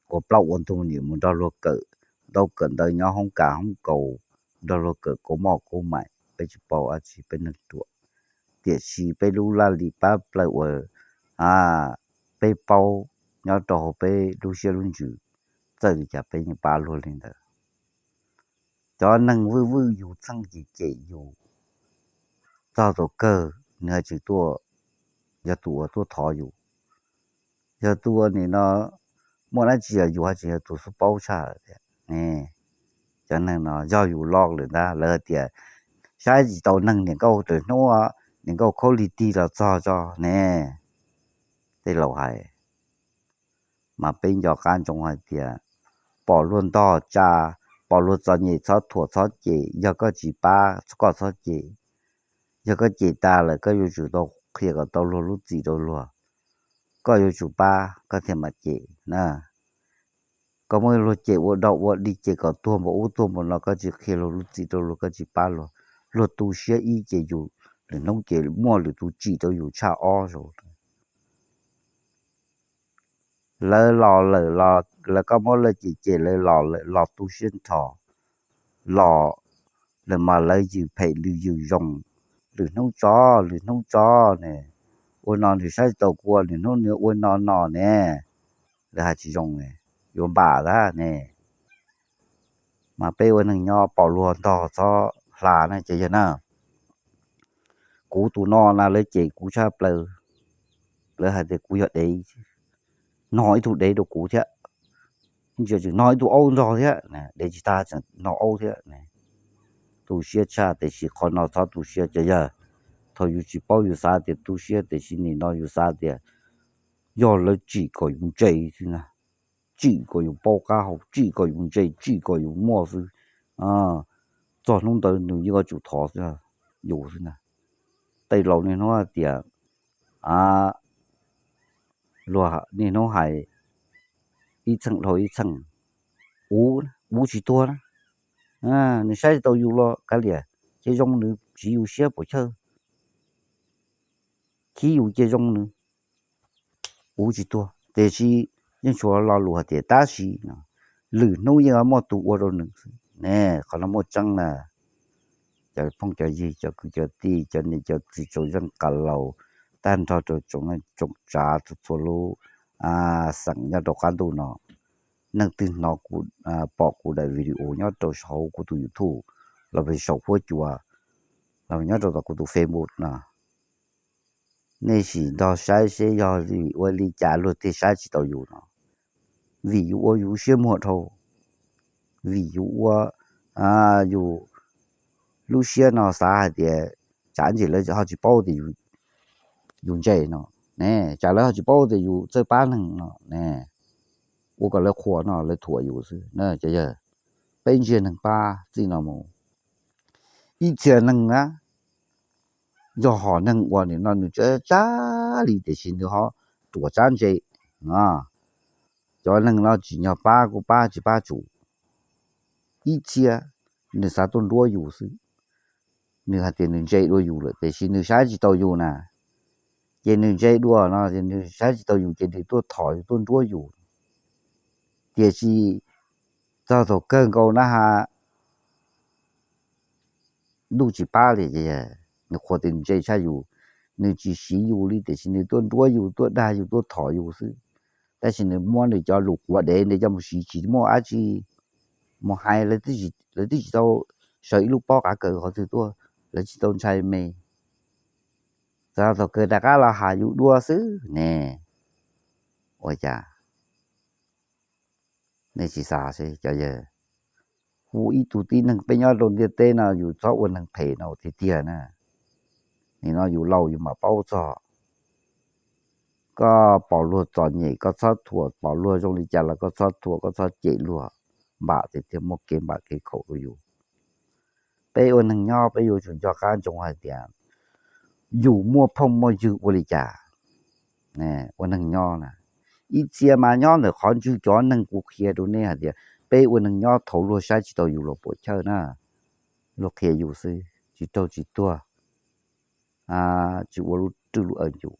ua plaub ua ntug, nim mus nrog luag kawm ntaub kawm ntawv, nyob hoob kas hoob kaus, nrog luag kawm kaus moj kaus maim, peb tsis paub dab tsi, peb neeg ruam. Tiam sis peb lub laj lim pab plaws uas peb paub nyob rau hauv peb lub siab lub ntsws, txawj li cas peb yeej pab luag li ntawd. Cov neeg vwj vwj yus txheej cem cem yus, txog thaum kawg nws ho tsis tuaj, yog tus uas tuaj thov yus, yog tus uas nim no muaj dab tsi yog yus ho tseem yog tus xub paub tshaj thiab ne. Cov neeg no yog yus loj lawm ntag, lawv hais tias saib tsis taus neeg, niam nkauj raws hnub, niam nkauj khaub lig tig los txog tso ne. Tej laus hais, mas peb nco qab ntsoov hais tias pom luag ntog tsa, pom luag txom nyem txhob thuam txhob cem, yog koj tsis pab koj txhob cem. Yog koj cem tas lawm koj yuav tsum tau qhia kom tau luag lub txim rau luag, koj yuav tsum pab koj thiaj mam cem na. Koj muab luag cem ua dog ua dig, cem kom tuag npaum ub tuag npaum no, koj tsis qhia luag lub txim rau luag, koj tsis pab luag, luag tu siab ib ces yus, lwm hnub ces muaj lwm tus tsim rau yus tshaj ob zaug. Lawv los lawm los lawv, koj muab lawv cem cem lawv los lawm los tu siab nrho, los lawm mas lawv yws phem lwm yws zoo, lwm hnub tso, lwm hnub tso ne, ua no nws saib tsis taus kuv, lwm hnub nws ua no no ne, lawv hais tsis zoo ne, yuav npam ntag ne. Mas peb ua neeg nyob pom luag ntog txhob hla na ces yog na. Kuv tus no na lawv cem kuv tshaj plaws, lawv hais tias kuv yog dev, no ib tug dev rau kuv thiab, ntsia tseem no ib tug aub nrog thiab, dev tsis tag tseem no aub thiab. Tu siab tshaj, tiam sis qhov no txhob tu siab, ces yog thaum yus tsis paub yus xav tias tu siab, tiam sis nim no yus xav tias yog lawv tsim kom yus ntse xwb na, tsim kom yus paub qab hau, tsim kom yus ntse, tsim kom yus muaj xwb. Txog hnub ntawd nws yeej yuav tsum thov yus xwb na. Tej laus niaj hnub hais tias luag niaj hnub hais ib txheej dhau ib txheej, uv, uv tsis tuag na. Nws saib tsis tau yus los kav liam, cia zoo nws tsiv yus siab puas chawj, khib yus cia zoo nws, uv tsis tuag. Tiam sis yeej tshuav lo lus hais tias tab sis no, lwm hnub yeej muaj tus ua rau nws xwb ne. Qhov no muaj tseeb na. Cov phooj cov ywg, cov kwv cov tij, cov niam cov txiv tsoom zeej qas laus, tag nrho rau tsoom neej tsoom tsav txhua txhua lub xeem nyob rau qab ntuj no, leej twg hnov kuv, pom kuv daim video nyob rau saum kuv tus YouTube los saum huab cua los nyob rau tom kuv tus Facebook no, nej sim nrog saib seb yog ua li cas luag thiaj saib tsis tau yus no. Vim yus ua yus siab muag dhau, vim yus ua yus lub siab no xav hais tias tsam ntsis lawv ho tsis paub tias yus ntse no ne, tsam lawv ho tsis paub tias yus txawj pab neeg no ne, ua kom lawv qhuas no lawv thuam yus xwb na. Cov yawg, peb ntsia neeg pab txij no mus, ib txhia neeg na, yog hom neeg uas nim no nws tsab tsab li tiam sis nws ho ruam tsab ntse. Cov neeg no tsim nyog pab kuj pab tsis pab tsum. Ib txhia nws xav tuaj nruab yus xwb, nws hais tias nws ntse dua yus lawm tiam sis nws saib tsis tau yus na, ces nws ntse dua no es nws saib tsis tau yus ces nws tuaj thov yus tuaj nruab yus. Tiam sis txog thaum kawg nkaus na has, ntuj tsis pab li, nws qhuas tias nws ntse tshaj yus, nws tsis siv yus li tiam sis nws tuaj nruab yus tuaj dag yus tuaj thov yus xwb. Tab sis nws muab nws cov lus quav dev nws coj mus siv tsis muaj dab tsi mus hais, lawv twb tsis tau sawv ib lub pob qav kaws qhov twg tuaj, lawv tsis tau ntshai me. Txog thaum kawg rov qab los has yus dua xwb ne. Ua cas nej tsis xav seb cov yawg, hu ib tug tib neeg peb nyob rau ntiaj teb no yus txhob ua neeg phem no tiag tiag na. Nim no yus laus yus mam paub txog. Koj pom luag txom nyem koj txhob thuam, pom luag zoo li cas los koj txhob thuam, koj txhob cem luag, npam tiag tiag muaj kev npam kev khaum rau yus. Peb ua neeg nyob peb yuav tsum nco qab ntsoov hais tias yus muaj phooj muaj ywg ua li cas. Ua neeg nyob na, ib txhia mas nyob ntawm qhov ntswg cov neeg, kuv qhia rau nej hais tias peb ua neeg nyob thaum luag saib tsis tau yus los puas chawj na, luag qhia yus xwb tsis raug tsis tuag, tsis ua lub rwj lub aw yus.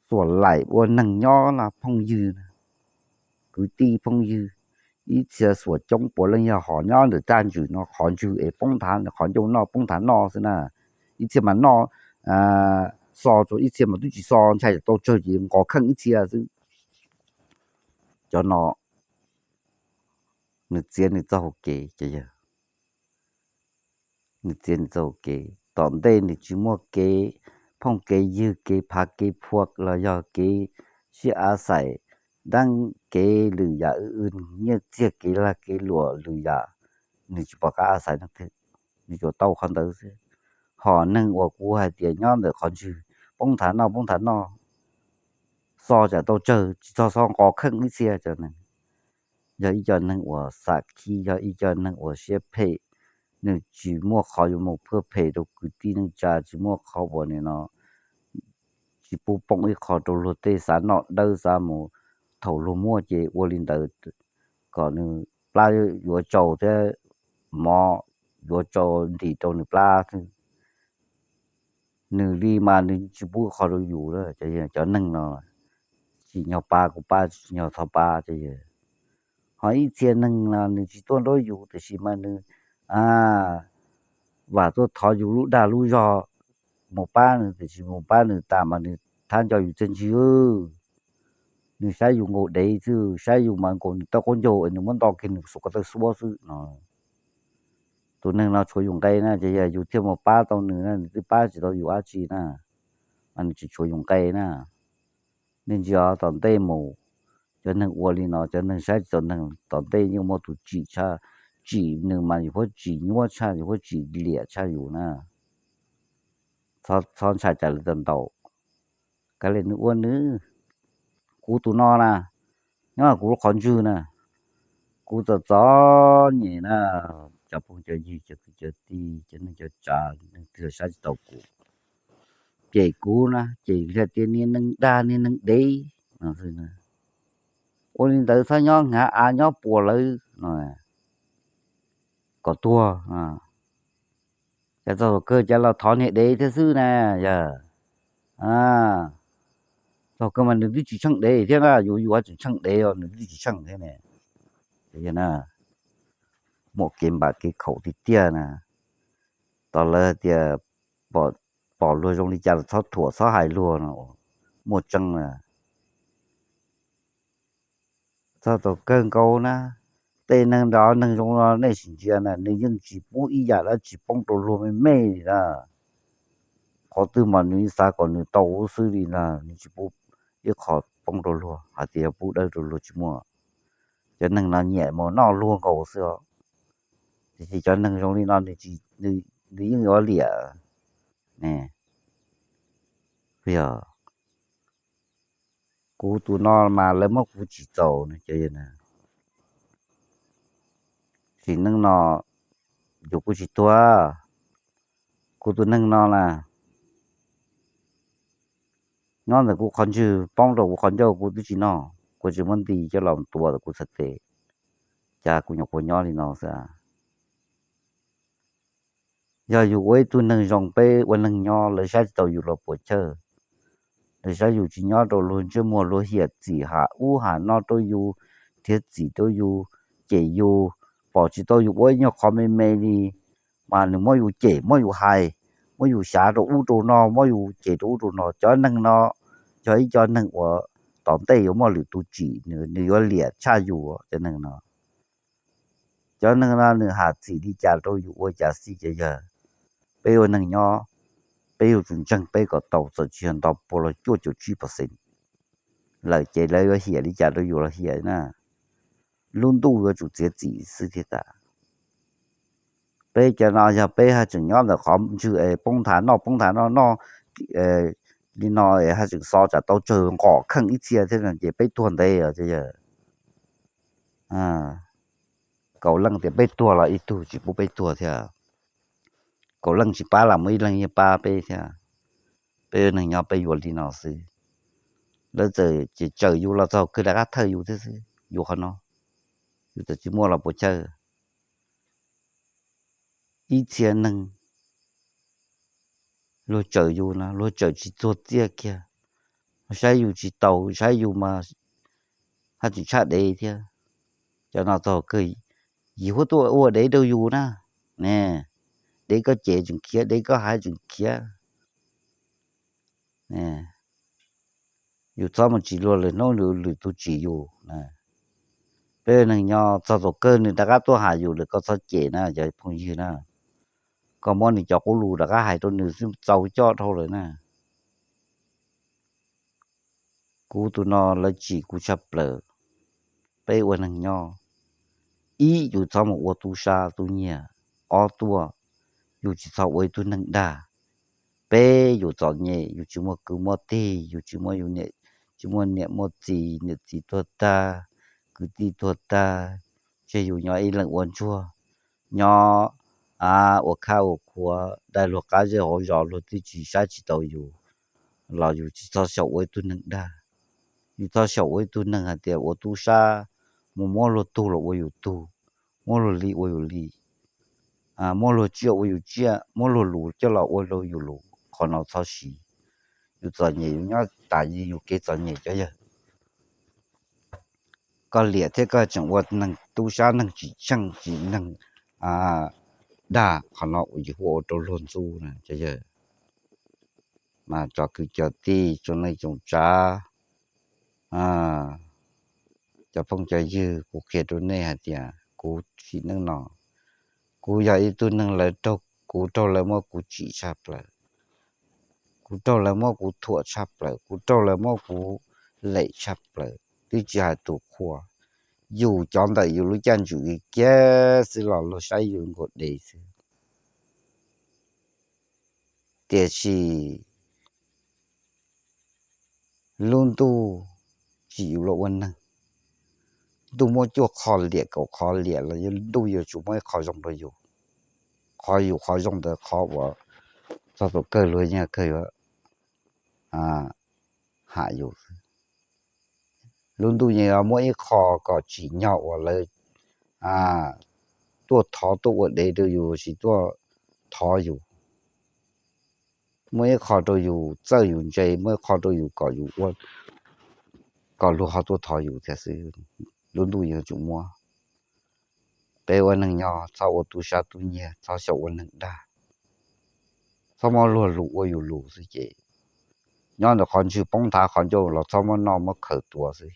Xuam laim ua neeg nyob no phooj ywg, kwv tij phooj ywg, ib txhia xuam coob puav leej yog hom nyob ntawm tag ntswg no qhov ntswg es poob nthav, qhov ncauj noj poob nthav noj xwb na. Ib txhia mas noj xo rau, ib txhia mas twb tsis xo, ntshai tau tsawg ces nqos kheej ib txhia xwb. Cov no nws txiav nws txoj hau kev, nws txiav nws txoj hau kev, tom ntej nws tsis muaj kev phooj kev ywg, kev phav kev phua los yog kev sib av xais, dab kev lwm yam, nyiaj txiag kev lag kev luam lwm yam, nws tsis pom qab av xais leej twg, nws tsuas tau qhov ntawd xwb. Hom neeg uas kuv hais tias nyob ntawm qhov ntswg poob nthav noj poob nthav noj, xo tsam tau tsawg tsis txog xo nqos kheej ib txhia, cov neeg yog ib co neeg uas xam khib, yog ib co neeg uas siab phem, nws tsis muaj qhov yuav mus phuaj phem rau kwv tij neej tsa, tsis muaj qhov uas nim no tsis pub poob ib qho rau luag tej xav noj dawb xav mus, thaum luag muaj ces ua li ntawd kom nws plab yuav tsau thiab mov yuav tsau ntim rau nws plab xwb. Nws li mas nws tsis pub qho rau yus lawm. Cov neeg no tsim nyog pab kuj pab, tsis tsim nyog txhob pab. Ho ib txhia neeg no nws tsis tuaj nruab yus tiam sis mas nws vam tuaj thov yus lub dag lub zog mus pab nws, tiam sis mus pab nws tas mas nws thab nco yus txiaj ntsig. Nws saib yus nkaus dev xwb, saib yus mas nkaus nws tauj qaub ncaug es nws muab nto kiag nws xuas ko taw xuab xwb no. Tus neeg no tshuav yus nqe na, ces yog yus thiaj mus pab tau nws na, nws twb pab tsis tau yus dab tsi na, mas nws tsis tshuav yus nqe na. Nej ntsia tom ntej mus, cov neeg ua li no, cov neeg saib tsis taus neeg, tom ntej yeej muaj tus tsim tshaj, tsim nws mas yus huab tsim nyuaj tshaj, yus huab tsim liam tshaj yus na. Txhob ntshai cas li tau ntau, kav liam nws ua nws. Kuv tus no na, nyob kuv lub qhov ntswg na, kuv txom txom nyem na, cov phooj cov ywg, cov kwv cov tij, cov neej cov tsav, neeg twg saib tsis taus kuv, cem kuv na, cem hais tias niag neeg dag niag neeg dev no xwb. Ua li ntawd txhob nyob hnav av nyob puas lawv no kom tuag. Cas txog thaum kawg cas los thov niag dev thiab xwb na yog. Txog kawg mas nws twb tsis tsheej dev thiab na, yus yus tseem tsheej dev os, nws twb tsis tsheej thiab ne. Muaj kev npam kev khaum tiag tiag na. Tos lawv hais tias pom luag zoo li cas los txhob thuam txhob hais luag no, muaj tseeb na. Txog thaum kawg nkaus na, tej neeg nrog neeg zoo no nej sim ntsia na, nws yeej tsis pub ib yam dab tsi poob rau luag me me li na. Qhov twg mas nws xav kom nws tau xwb li na, nws tsis pub ib qho poob rau luag, hais tias yog pub dawb rau luag tsis muaj. Cov neeg no nyiam mus noj luag nkaus xwb os. Tiam sis cov neeg zoo li no nws yeej yuav liam ne. Yog kuv tus no mas lawv muab kuv tsim txaus no. Sim neej no yus kuj tsis tuag. Kuv tus neeg no na, nyob ntawm kuv qhov ntswg poob rau kuv qhov ncauj kuv twb tsis noj, kuv tsis muab nti coj los tua kuv txhais tes, cas kuv nyuam qhuav nyob li no xwb. Yog yus ua ib tug neeg zoo, peb ua neeg nyob lawv saib tsis taus yus los puas chawj. Lawv saib yus tsis nyob rau luag ntsej muag, luag hiam txim ham ub ham no rau yus, nrhiav txim rau yus, cem yus, pom tsis tau yus ua ib nyuag qhov me me li, mas nws muab yus cem, muab yus hais, muab yus xyav rau ub rau no, muab yus cem rau ub rau no. Cov neeg no yog ib co neeg uas tom ntej yuav muaj lwm tus tsim, nws yuav liam tshaj yus cov neeg no. Cov neeg no nws ham txim li cas rau yus ua cas xij ces yog peb ua neeg nyob, peb yuav tsum ntseeg peb kom tau, txawm tsis yog nto pua los cuaj caum tsib percent lawm ces lawv yuav hiam li cas rau yus los hiam na, lub ntuj yuav tsum txiav txim xwb thiaj tas. Peb cov no yog peb haj tseem nyob ntawm qhov ntswg es poob nthav noj poob nthav noj noj li no es haj tseem xo tsam tau tsawg nqom kheej ib txhia thiab no ces peb tuag ntev os. Kaum leej tias peb tuag los ib tug tsis pub peb tuag thiab. Kaum leej tsis pab los muaj ib leeg yeej pab peb thiab. Peb ua neeg nyob peb yuav li no xwb. Lawv txawm ces tsawm yus los txog kawg rov qab thawj yus thiab xwb, yus qhov no, yus txawm tsis muaj los puas chawj. Ib txhia neeg luag tsawm yus no luag tsawm tsis txuag txiaj kiag, saib yus tsis taus, saib yus mas haj tseem tshaj dev thiab. Cov no txog kawg yim huab tuaj ua dev rau yus na. Ne, dev koj cem tseem khiav, dev koj hais tseem khiav. Yus txhob mus tsim luag lwm hnub lwm tus tsim yus. Peb neeg nyob txog thaum kawg nws rov qab tuaj hais yus lawm koj txhob cem na cov phooj ywg na. Koj muab nws cov qub lus rov qab hais rau nws xwb txaus coj dhau lawm na. Kuv tus no lawv tsim kuv tshaj plaws. Peb ua neeg nyob, ib yus txhob mus ua tub sab tub nyiag, ob tuaj yus tsis txhob ua ib tug neeg dag. Peb yus txom nyem yus tsis muaj kwv muaj tij, yus tsis muaj yus niam, tsis muaj niam muaj txiv, niam txiv tuag tag, kwv tij tuag tag, tseg yus nyob ib leeg ua ntsuag, nyob ua khab ua khuav dai luag qab zej hauv zos luag twb tsis saib tsis taus yus, los yus tsis txhob xyaum ua ib tug neeg dag. Yus txhob xyaum ua ib tug neeg hais tias ua tub sab mus muab luag tug los ua yus tug, muab luag li ua yus li, muab luag tsiaj ua yus tsiaj, muab luag lus coj los ua rau yus lus, qhov no txhob siv. Yus txom nyem yus nyob tas li yus kev txom nyem cov yawg. Koj liam thiab koj tseem ua neeg tub sab neeg tsis tsheej tsis neeg dag, qhov no yus hu ua rau luag ntxub na cov yawg. Mas tso kwv cov tij tsoom neej tsoom tsav, cov phooj cov ywg, kuv qhia rau nej hais tias kuv sim neej no, kuv yog ib tug neeg lawv raug, kuv raug lawv muab kuv tsim tshaj plaws, kuv raug lawv muab kuv thuam tshaj plaws, kuv raug lawv muab kuv lem tshaj plaws, twb tsis hais tus qhua, yus cov ntawm yus lub caij ntsum kiag xwb los luag saib yus nkaus dev xwb. Tiam sis lub ntuj tsim yus los ua neeg, ntuj muab cuaj qho liam kaum qho liam los ntuj yuav tsum muab ib qho zoo rau yus. Qhov yus qhov zoo ntawd qhov uas txog thaum kawg luag yeej kawg yuav ham yus. Lub ntuj yeej muab ib qho kom tsim nyog uas lawv tuaj thov tuaj ua dev rau yus, tsis tuaj thov yus. Muab ib qho rau yus txawj yus ntse, muab ib qho rau yus kom yus ua, kom luag ho tuaj thov yus thiab xwb. Lub ntuj yeej tsuas muab. Peb ua neeg nyob txhob ua tub sab tub nyiag, txhob xyaum ua neeg dag, txhob muab luag lus ua yus lus xwb ces nyob ntawm qhov ntswg poob nthav qhov ncauj los txhob muab noj muab khaws tuav xwb,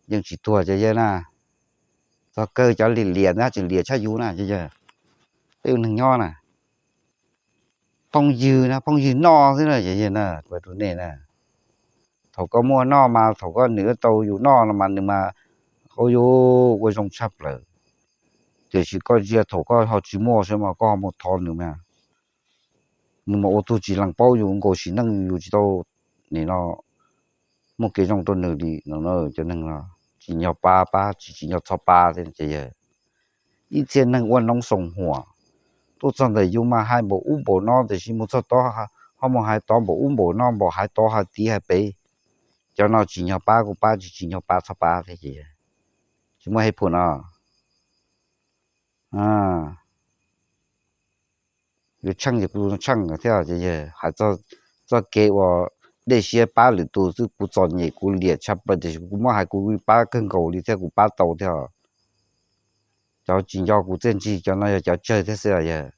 yeej tsis tuag cov yawg na. Txog kawg cov liam liam ntawd tseem liam tshaj yus na cov yawg. Peb ua neeg nyob na, phooj ywg na, phooj ywg noj xwb na cov yawg na, kuv hais rau nej na. Thaum koj muaj noj mas thaum koj nws tau yus noj no mas nws mas ua yus ua zoo tshaj plaws. Tiam sis koj ntsia thaum koj ho tsis muaj xwb mas koj ho mus thov nws mas nws mas ua tug tsis lees paub yus nkaus sim neej yus tsis tau nim no muaj kev zoo rau nws li no. Cov neeg no tsim nyog pab pab, tsis tsim nyog txhob pab thiab ces yawg. Ib txhia neeg ua noov xoo huam, tuaj txog ntawm yus mas hais npaum ub npaum no tiam sis mus txog tod ho mus hais tod npaum ub npaum no, npaum hais tod hais tid hais pem. Cov no tsim nyog pab kuj pab, tsis tsim nyog pab txhob pab thiab ces tsis muaj hej phum no. Yuav tsheej ces kuv tsheej thiab ces yawg. Hais txoj kev uas dej siab pab lwm tus xwb kuv txom nyem kuv liam tshaj plaws tiam sis kuv muab hais kuv pab kawg nkaus li thiab kuv pab tau thiab. Cov tsis nco kuv txiaj ntsig cov no yog cov tsawg thiab xwb yawg.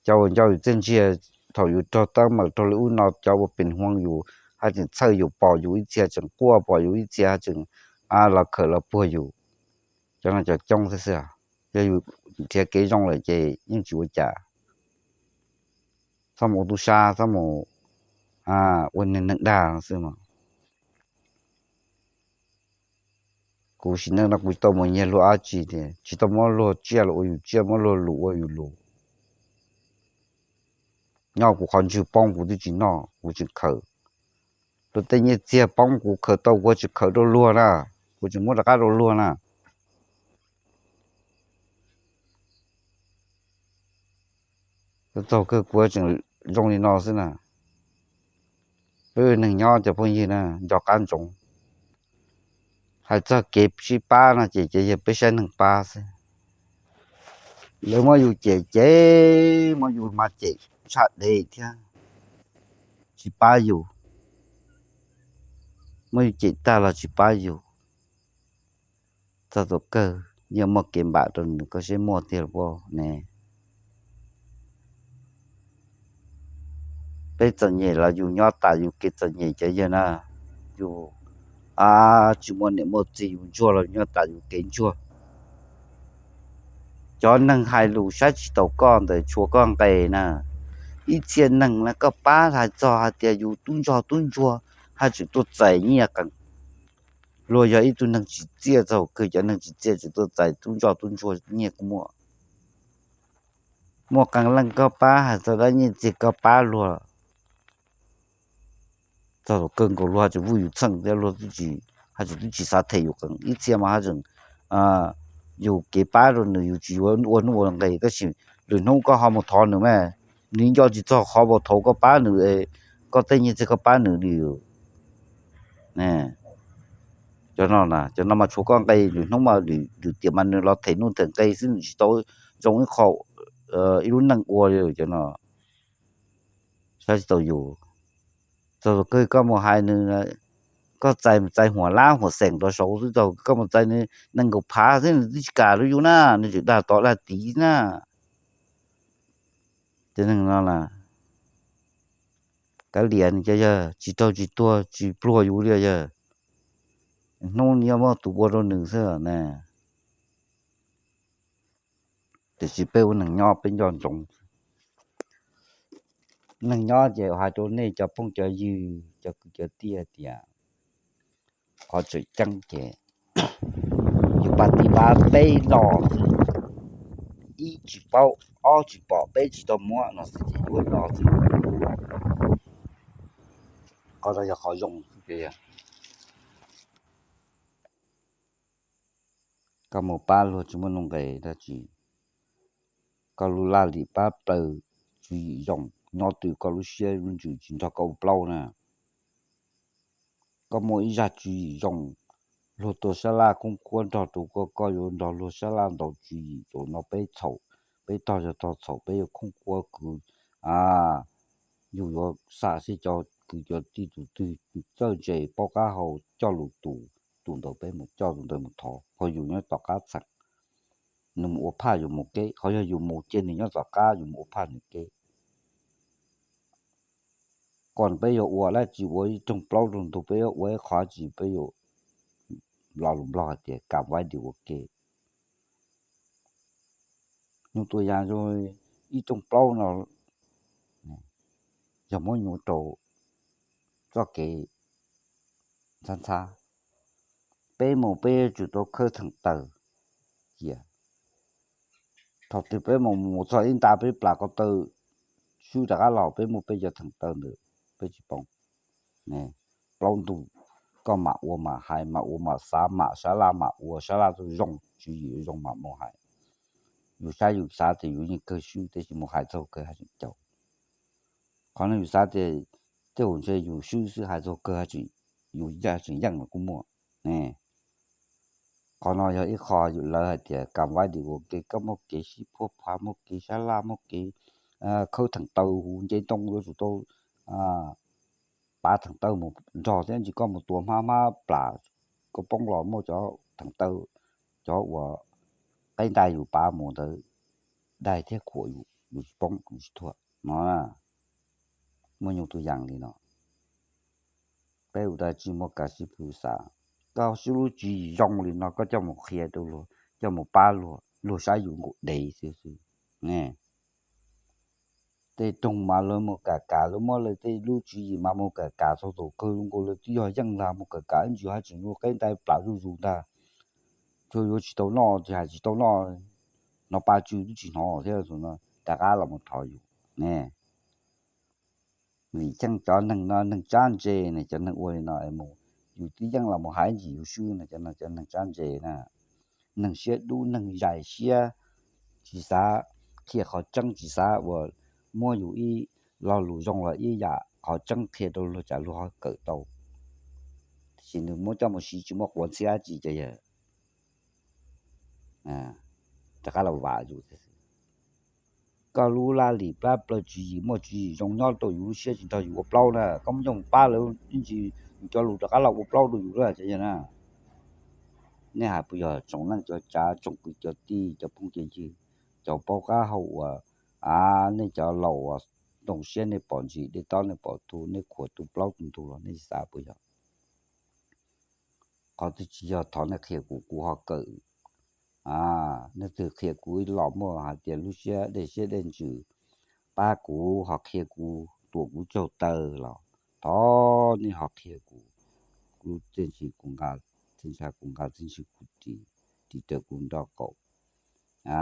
Cov uas nco yus txiaj ntsig thaum yus raug teeb meem raug li ub no, cov ua pes huab yus haj tseem txhawj yus pom yus ib txhia tseem quaj pom yus ib txhia haj tseem los khawm los puag yus. Cov no cov coob thiab xwb. Yog yus nrhiav kev zoo lawm ces yeej tsis ua cas. Txhob mus ua tub sab, txhob mus ua neeg dag xwb mas. Kuv sim neej no kuv tsis tau mus nyiag luag dab tsi tias tsis tau muab luag tsiaj los ua yus tsiaj, muab luag lus ua yus lus. Nyob kuv qhov ntswg poob kuv twb tsis noj kuv tseem khawm. Luag tej nyiaj txiag poob kuv khawm tau kuv tseem khawm rau luag na, kuv tseem muab rov qab rau luag na. Txog kawg kuv tseem zoo li no xwb na. Peb neeg nyob cov phooj ywg na nco qab ntsoov. Hais txog kev sib pab no ces cov yawg peb saib neeg pab xwb. Lawv muab yus cem ces muab yus mas cem tshaj dev thiab, tsis pab yus. Muab yus cem tag los tsis pab yus. Txog tus kawg yeej muaj kev npam rau nws, koj saib muaj tiag los ne. Peb txom nyem los yus nyob tas yus kev txom nyem cov yawg na. Yus tsis muaj niam muaj txiv yus ntsuag los nyob tas yus kev ntsuag. Cov neeg hais lus saib tsis taus koj ntawd tshuav koj nqe na. Ib txhia neeg na koj pab hais txog hais tias yus tub ntsog tub ntsuag haj tseem tuaj txais nyiaj qees. Luag yog ib tug neeg tsim txiaj txog kawg, cov neeg tsim txiaj tseem tuaj txais tub ntsog tub ntsuag nyiaj kuj muaj. Muaj qee leej koj pab hais txog dab nyiaj txiag koj pab luag txog kawg nkaus luag haj tseem vuj yus txheej thiab luag haj tseem twb tsis xav them yus qees. Ib txhia mas haj tseem yus kev pab rau nws yus tsis yuav ua nuj ua nqes tab sis lwm hnub koj ho mus thov nws mas nws nco tsis txog qhov uas thaum koj pab nws, koj tej nyiaj txiag koj pab nws li. Cov no, cov no mas tshuav koj nqe, lwm hnub mas lwm tiam mas nws los them nuj them nqe xwb, nws tsis tau zoo ib qho ib lub neej ua li cov no. Saib tsis taus yus. Txog kawg koj mus hais nws, koj txais txais huam lab huam xeem rau saud xwb, txog koj mus txais nws nees nkaum phav xwb nws twb tsis kam rau yus na, nws tseem dag tod dag tid na. Cov neeg no na, kav liam nws cov yawg, tsis raug tsis tuag tsis pluag yus li yawg. Hnub nws yuav muaj tus ua rau nws xwb na. Tiam sis peb ua neeg nyob peb nco ntsoov. Neeg nyob ces hais rau nej cov phooj cov ywg cov kwv cov tij hais tias qhov tseem ceeb ces yus pab tib pab peb los xwb, ib tsis paub, ob tsis pom, peb tsis tau muab no xwb ces yuav no xwb. Qhov no yog qhov zoo xwb. Koj mus pab luag tsis muaj nuj nqes dab tsi, koj lub laj lim pab plaws tswv yim zoo, nyob twj koj lub siab lub ntsws tsis nrog koj ua plaub na. koj muaj ib zaj tswv yim zoo, luag tua sab laj khoob khuab nrog rau koj, koj yuav nrog luag sab laj ntaus tswv yim rau no peb txhaum, peb tog yog tog txhaum peb yuav khoob khuab kwv, a, yus yuav xam seb cov kwv cov tij tus twg txawj ntse paub qab hau coj lus tus, tus ntawd peb mus coj, tus ntawd mus thov, ho yus nyob tom qab txheem, nws mus ua phaj yus mus keb, qhov yog yus mus cia nws nyob tom qab yus mus ua phaj nws keb. Kom peb yuav ua dab tsi ua ib rooj plaub rooj ntug, peb yuav ua ib qho dab tsi peb yuav, lo lus Nplog hais tias kam vaib di ua ke. Nug tua yas zoo, ib rooj plaub no yog muab nyuv rau txoj kev ntxhab ntxhab, peb mus peb yuav tsum tau khawb theem taw cia. Thaum twg peb mus mus txog ib nta peb plam ko taw swb rov qab los peb muaj peb cov theem taw ntawd peb tsis poob. Plaub ntug, koj mam ua mam hais, mam ua mam xav, mam sab laj mam ua, sab laj zoo, tswv yim zoo mam mus hais. Yus saib yus xav tias yus yeej kawg swb tab sis mus hais txog kawg haj tseem caum. Qhov no yus xav tias tej zaum ntshe yus swb xwb, hais txog kawg haj tseem, yus yeej tseem yeej los kuj muaj ne. Qhov no yog ib qho yus lawv hais tias kam vaib di ua ke, koj muaj kev sib phuaj pha, muaj kev sab laj, muaj kev khawb theem taw, huv nce ntoo yuav tsum tau pav theem taw mus nrog thiab, ntsis koj mus tua hmab hmab plam, koj poob los muaj cov theem taw, cov uas qeb ntais yus pav mus ntawd dai thiab khuam yus, yus tsis poob yus tsis thuam no. Muaj nyuj tus yaas li no, peb ua dab tsi muaj kav sib pw xav, koj sib lub tswv yim zoo li no koj coj mus qhia rau luag, coj mus pab luag, luag saib yus nkaus dev xwb xwb ne. Tej rooj mas lawv mus kam kam, lawv muab lawv tej lub tswv yim mas mus kam kam txog thaum kawg zoo nkaus lawv twb yog yeej ntag, mus kam kam ib ntsis haj tseem yuav qeb ntais plam zuj zus ntag. Tsuas yuav tsis tau noj ces hais tsis tau noj, hnov pa tsw twb tsis hnov thiab no, rov qab los mus thov yus ne. Vim cheej cov neeg no neeg tsab ntse ne, cov neeg ua li no mus, yus twb yeej los mus hais ntsis yus swb no, cov no cov neeg tsab ntse na. Neeg siab dub neeg zais siab, tsis xav qhia qhov tseeb, tsis xav uas muab yus ib lo lus zoo los ib yam qhov tseeb qhia rau luag tsam luag ho kawm tau. Tiam sis nws muab coj mus siv tsis muaj quav ntxhiab dab tsi ces yog rov qab los vam yus. Koj lub laj lim plab plaws tswv yim muaj tswv yim zoo nyob rau yus lub siab tsis nrog yus ua plaub na, koj muab coj mus pab lawv ib ntsis, yus cov lus rov qab los ua plaub rau yus lawm ces yog na. Nej hais puas yog tsoom neej cov tsav tsoom kwv cov tij cov phooj cov ywg, cov paub qab hau uas, a, nej cov laus uas ntoo siab nej pom ntsis dej tob nej pom tu, nej khuam tu plaub tu ntug los nej xav puas yog? Qhov twg tsis yog thov nej qhia kuv, kuv ho kawm. A, nej twg qhia kuv ib los muaj hais tias lub siab dej siab dej ntsws, pab kuv ho qhia kuv, tuam kuv tsaug taw los thov nej ho qhia kuv. Kuv lub txiaj ntsim kuv nqa, txiaj ntsha kuv nqa, txiaj ntsim kuv ris, ris raws kuv nraub qaum. A,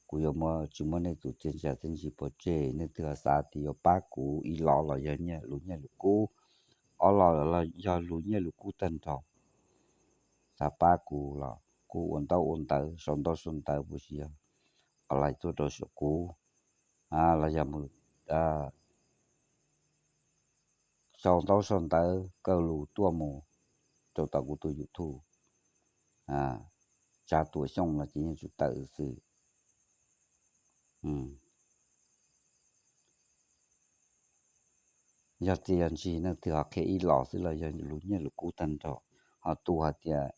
kuv yuav muab, tsis muab nej tus txiaj ntsha txiaj ntsim pov tseg. Nej twg xav tias yuav pab kuv, ib los los yog nyiaj, lus nyiaj lus kub, ob los los yog lus nyiaj lus kub tag nrho. Xav pab kuv los kuv ua ntaub ua ntawv, sau ntaub sau ntawv puas tsis yog online tuaj rau saum kuv, los yog mus sau ntaub sau ntawv kaw lus tuaj mus rau tom kuv tus YouTube. Tsav tuam xyoo no ces yeej tsum tawm xwb. Yog txiaj yog ntsig, nej twg ho qhia ib los xwb los yog lus nyiaj lus kub tag nrho. Ho tus hais tias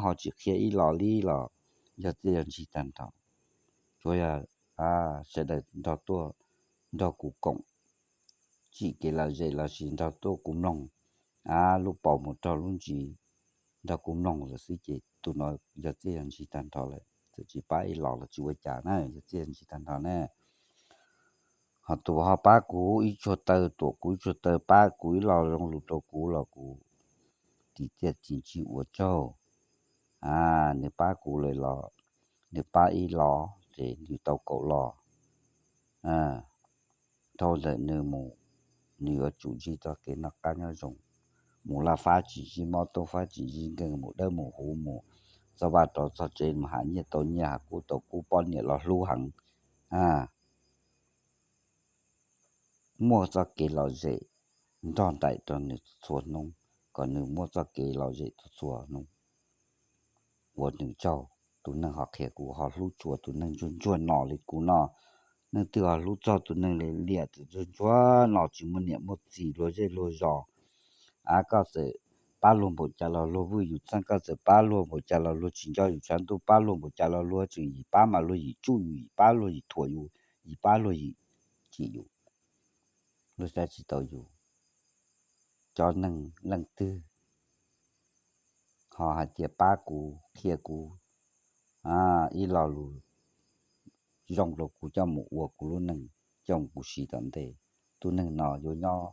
ho tsis qhia ib los li los yog txiaj yog ntsig tag nrho. Tsuav yog sawv daws nrog tuaj, nrog kuv koom tsim kev lom zem lossis nrog tuaj kuv mloog lub paus mus rau lub ntsis, nrog kuv mloog lawm xwb ces tus no yog txiaj yog ntsig tag nrho lawm. Txawm tsis pab ib los los tsis ua cas na, yog txiaj yog ntsig tag nrho na. Ho tus ho pab kuv ib tsuag taw, tuam kuv ib tsuag taw, pab kuv ib los zoo lus rau kuv los kuv ris txiaj ris ntsig ua tsaug. Nws pab kuv lawm los, nws pab ib los ces nws tau kaum los. Dhau ntawm nws mus, nws yuav tsum ntsib txoj kev noj qab nyob zoo, mus laj fab tsis ntsib mob, tub fab tsis ntsib nkeeg, mus dawb mus huv, mus txog vaj rov txog tsev, mus hais nyiaj tau nyiaj, hais kub tau kub, poj niam los hlub heev. Muaj txoj kev lom zem, nrog nraim rau nws txhua hnub, kom nws muaj txoj kev lom zem txhua txhua hnub. Ua nws tsaug, tus neeg ho qhia kuv ho hlub tshua tus neeg ntsuag ntsuag no li kuv no. Neeg twg ho hlub txog tus neeg li liam tus ntsuag ntsuag no tsis muaj niam muaj txiv luag zej luag zos. A, koj txawm pab luag npaum cas los luag vwj yus txheej, koj txawm pab luag npaum cas los luag tsis nco yus tshav ntuj, pab luag npaum cas los luag tseem yim pab mas luag yim tsuj yus, yim pab luag yim thuam yus, yim pab luag yim chim yus. Luag saib tsis taus yus. Cov neeg leej twg ho hais tias pab kuv, qhia kuv ib lo lus zoo rau kuv coj mus ua kuv lub neej, coj mus kuv siv tom ntej, tus neeg no yuav nyob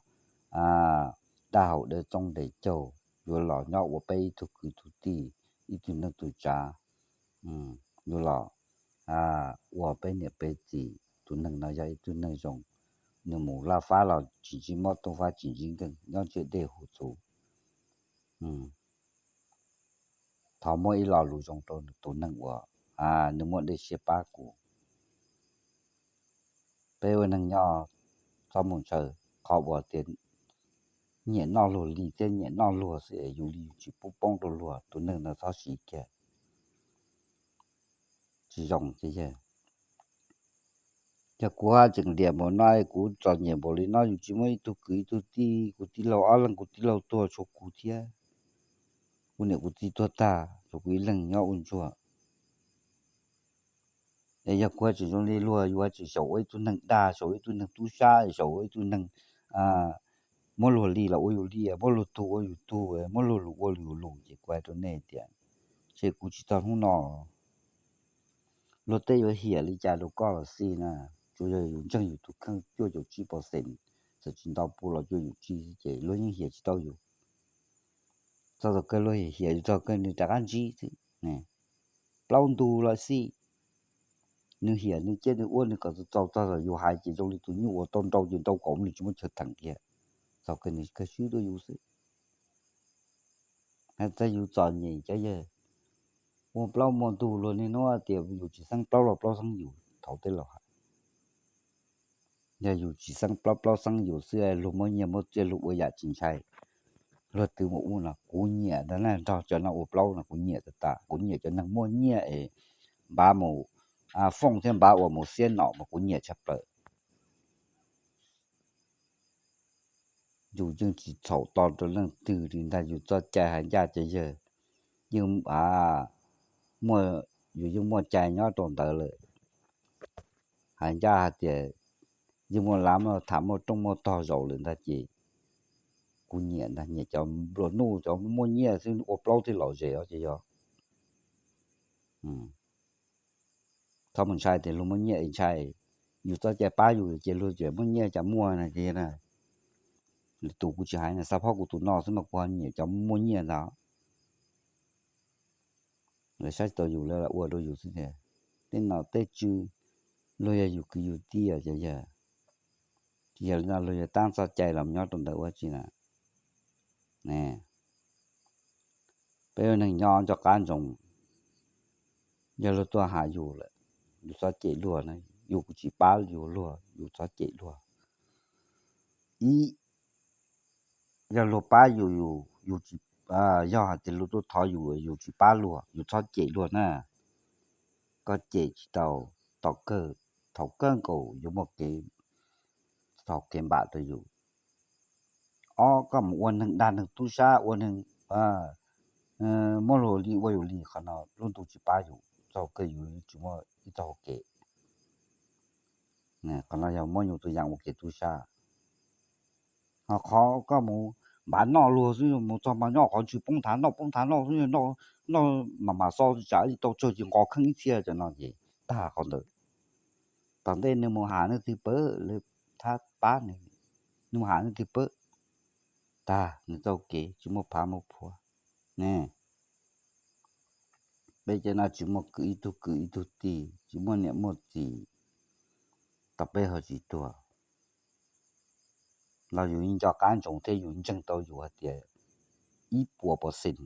dab hau dawb txoob nres caug, yuav los nyob ua peb ib tug kwv tug tij, ib tug neej tug tsav, yuav los ua peb niam peb txiv. Tus neeg no yog ib tug neeg zoo, nws mus laj fab los tsis ntsib mob, tuaj fab tsis ntsib nkeeg, nyob ntsiab dej huv txhuv. Thov muab ib lo lus zoo rau tus neeg uas nws muaj dej siab pab kuv. Peb ua neeg nyob txhob mus ntshaw qhov uas tias nyiam noj luag li thiab nyiam noj luag xwb es yus li yus tsis pub poob rau luag, tus neeg ntawd txhob siv kiag. Tsis zoo tiag. Yog kuv haj tseem liam npaum no, kuv txom nyem npaum li no, yus tsis muaj ib tug kwv ib tug tij, kuv tij laug ob leeg kuv tij laug tuag tshuav kuv thiab, kuv niam kuv txiv tuag tag tshuav kuv ib leeg nyob ua ntsuag. Es yog kuv tseem zoo li luag, yus tseem xyaum ua ib tug neeg dag, xyaum ua ib tug neeg tub sab, xyaum ua ib tug neeg muab luag li los ua yus li, muab luag tug ua yus tug, muab luag lus ua yus lus, ces kuv hais rau nej tias, ces kuv tsis txog hnub no. Luag tej yuav hiam li cas rau koj los xij na, tsuas yog yus ntseeg yus tus kheej cuaj caum tsib percent, txawm tsis ntau pua los cuaj caum tsib xwb ces luag yeej hiam tsis tau yus. Txog thaum kawg luag hiam hiam yus txog kawg nws rov qab ntsib xwb. Plaub ntug los xij, nws hiam nws ciaj nws ua nws kom txaus txaus txog yus hais ces zoo li tus nyuj uas tau nrau ces nrau kom nws tsis muaj chaw theem kiag, txog kawg nws kawg swb rau yus xwb. Hais txog yus txom nyem cov yawg, ua plaub muaj ntug luag niaj hnub tias yus tsis xeeb plaub los plaub xeeb yus thaum tej laus hais. Yog yus tsis xeeb plaub plaub xeeb yus xwb, luag muab nyiaj muab txiaj luag ua yam tsis ntshai, luag twv mus ub no kuv nyiam ntag na, nrog cov no ua plaub no kuv nyiam tas tas, kuv nyiam cov neeg muaj nyiaj es npav mus fooj thiab npav uas mus xiab nom mas kuv nyiam tshaj plaws. Yus yeej tsis txhaum to rau leej twg li ntag, yus txoj cai hais ncaj cov yawg, yeej, a, muaj, yus yeej muaj cai nyob rau ntawd lawm. Hais ncaj hais tias yeej muaj lav muaj tham muaj rooj muaj tog zaum lawm ntag ces kuv nyiam ntag, nyiam cov nplua nuj cov muaj nyiaj xwb ua plaub thiaj lom zem os ces yog. Txhob mus ntshai tias luag muaj nyiaj es ntshai, yus txoj cai pab yus ces luag tseem muaj nyiaj cas muaj na ces na. Lwm tus kuv tsis hais na, xav phob kuv tus no xwb mas kuv ho nyiam cov muaj nyiaj ntag. Lawv saib tsis taus yus lawv ua rau yus xwb tiag. Tej nom tej tswv luag yog yus kwv yus tij os cov yawg, tsis yog li no luag yuav tab txoj cai los nyob rau ntawd ua tsi na. Peb ua neeg nyob nco qab ntsoov, yog luag tuaj has yus lawm, yus txhob cem luag na, yus kuj tsis pab yus luag, yus txhob cem luag. Ib, yog luag pab yus, yus, yus tsis, yog hais tias luag tuaj thov yus, yus tsis pab luag, yus txhob cem luag na. Koj cem tsis tau, tom kawg, thaum kawg nkaus yuav muaj kev, thaum kev npam rau yus. Ob, koj mus ua neeg dag neeg tub sab, ua neeg muab luag li ua yus li, qhov no lub ntuj tsis pab yus, txog kawg yus tsis muaj ib txoj hau kev. Qhov no yog muab nyuj tus yas ua kev tub sab. Ho qhov koj mus npav noj luag xwb, mus txog mas nyob qhov ntswg poob nthav noj poob nthav noj xwb, noj mas mas xo tsam li tau tsawg ces nqos kheej ib txhia cov no ces tag qhov ntawd. Tom ntej nws mus has leej twg pab, lawv thab pab nws, nws mus has leej twg pab, tag nws txoj kev tsis muaj phav muaj phuav ne. Peb cov no tsis muaj kwv ib tug kwv ib tug tij, tsis muaj niam muaj txiv, tau peb ho tsis tuag. Los yus nco qab ntsoov thiab yus ntseeg tau yus hais tias ib puas percent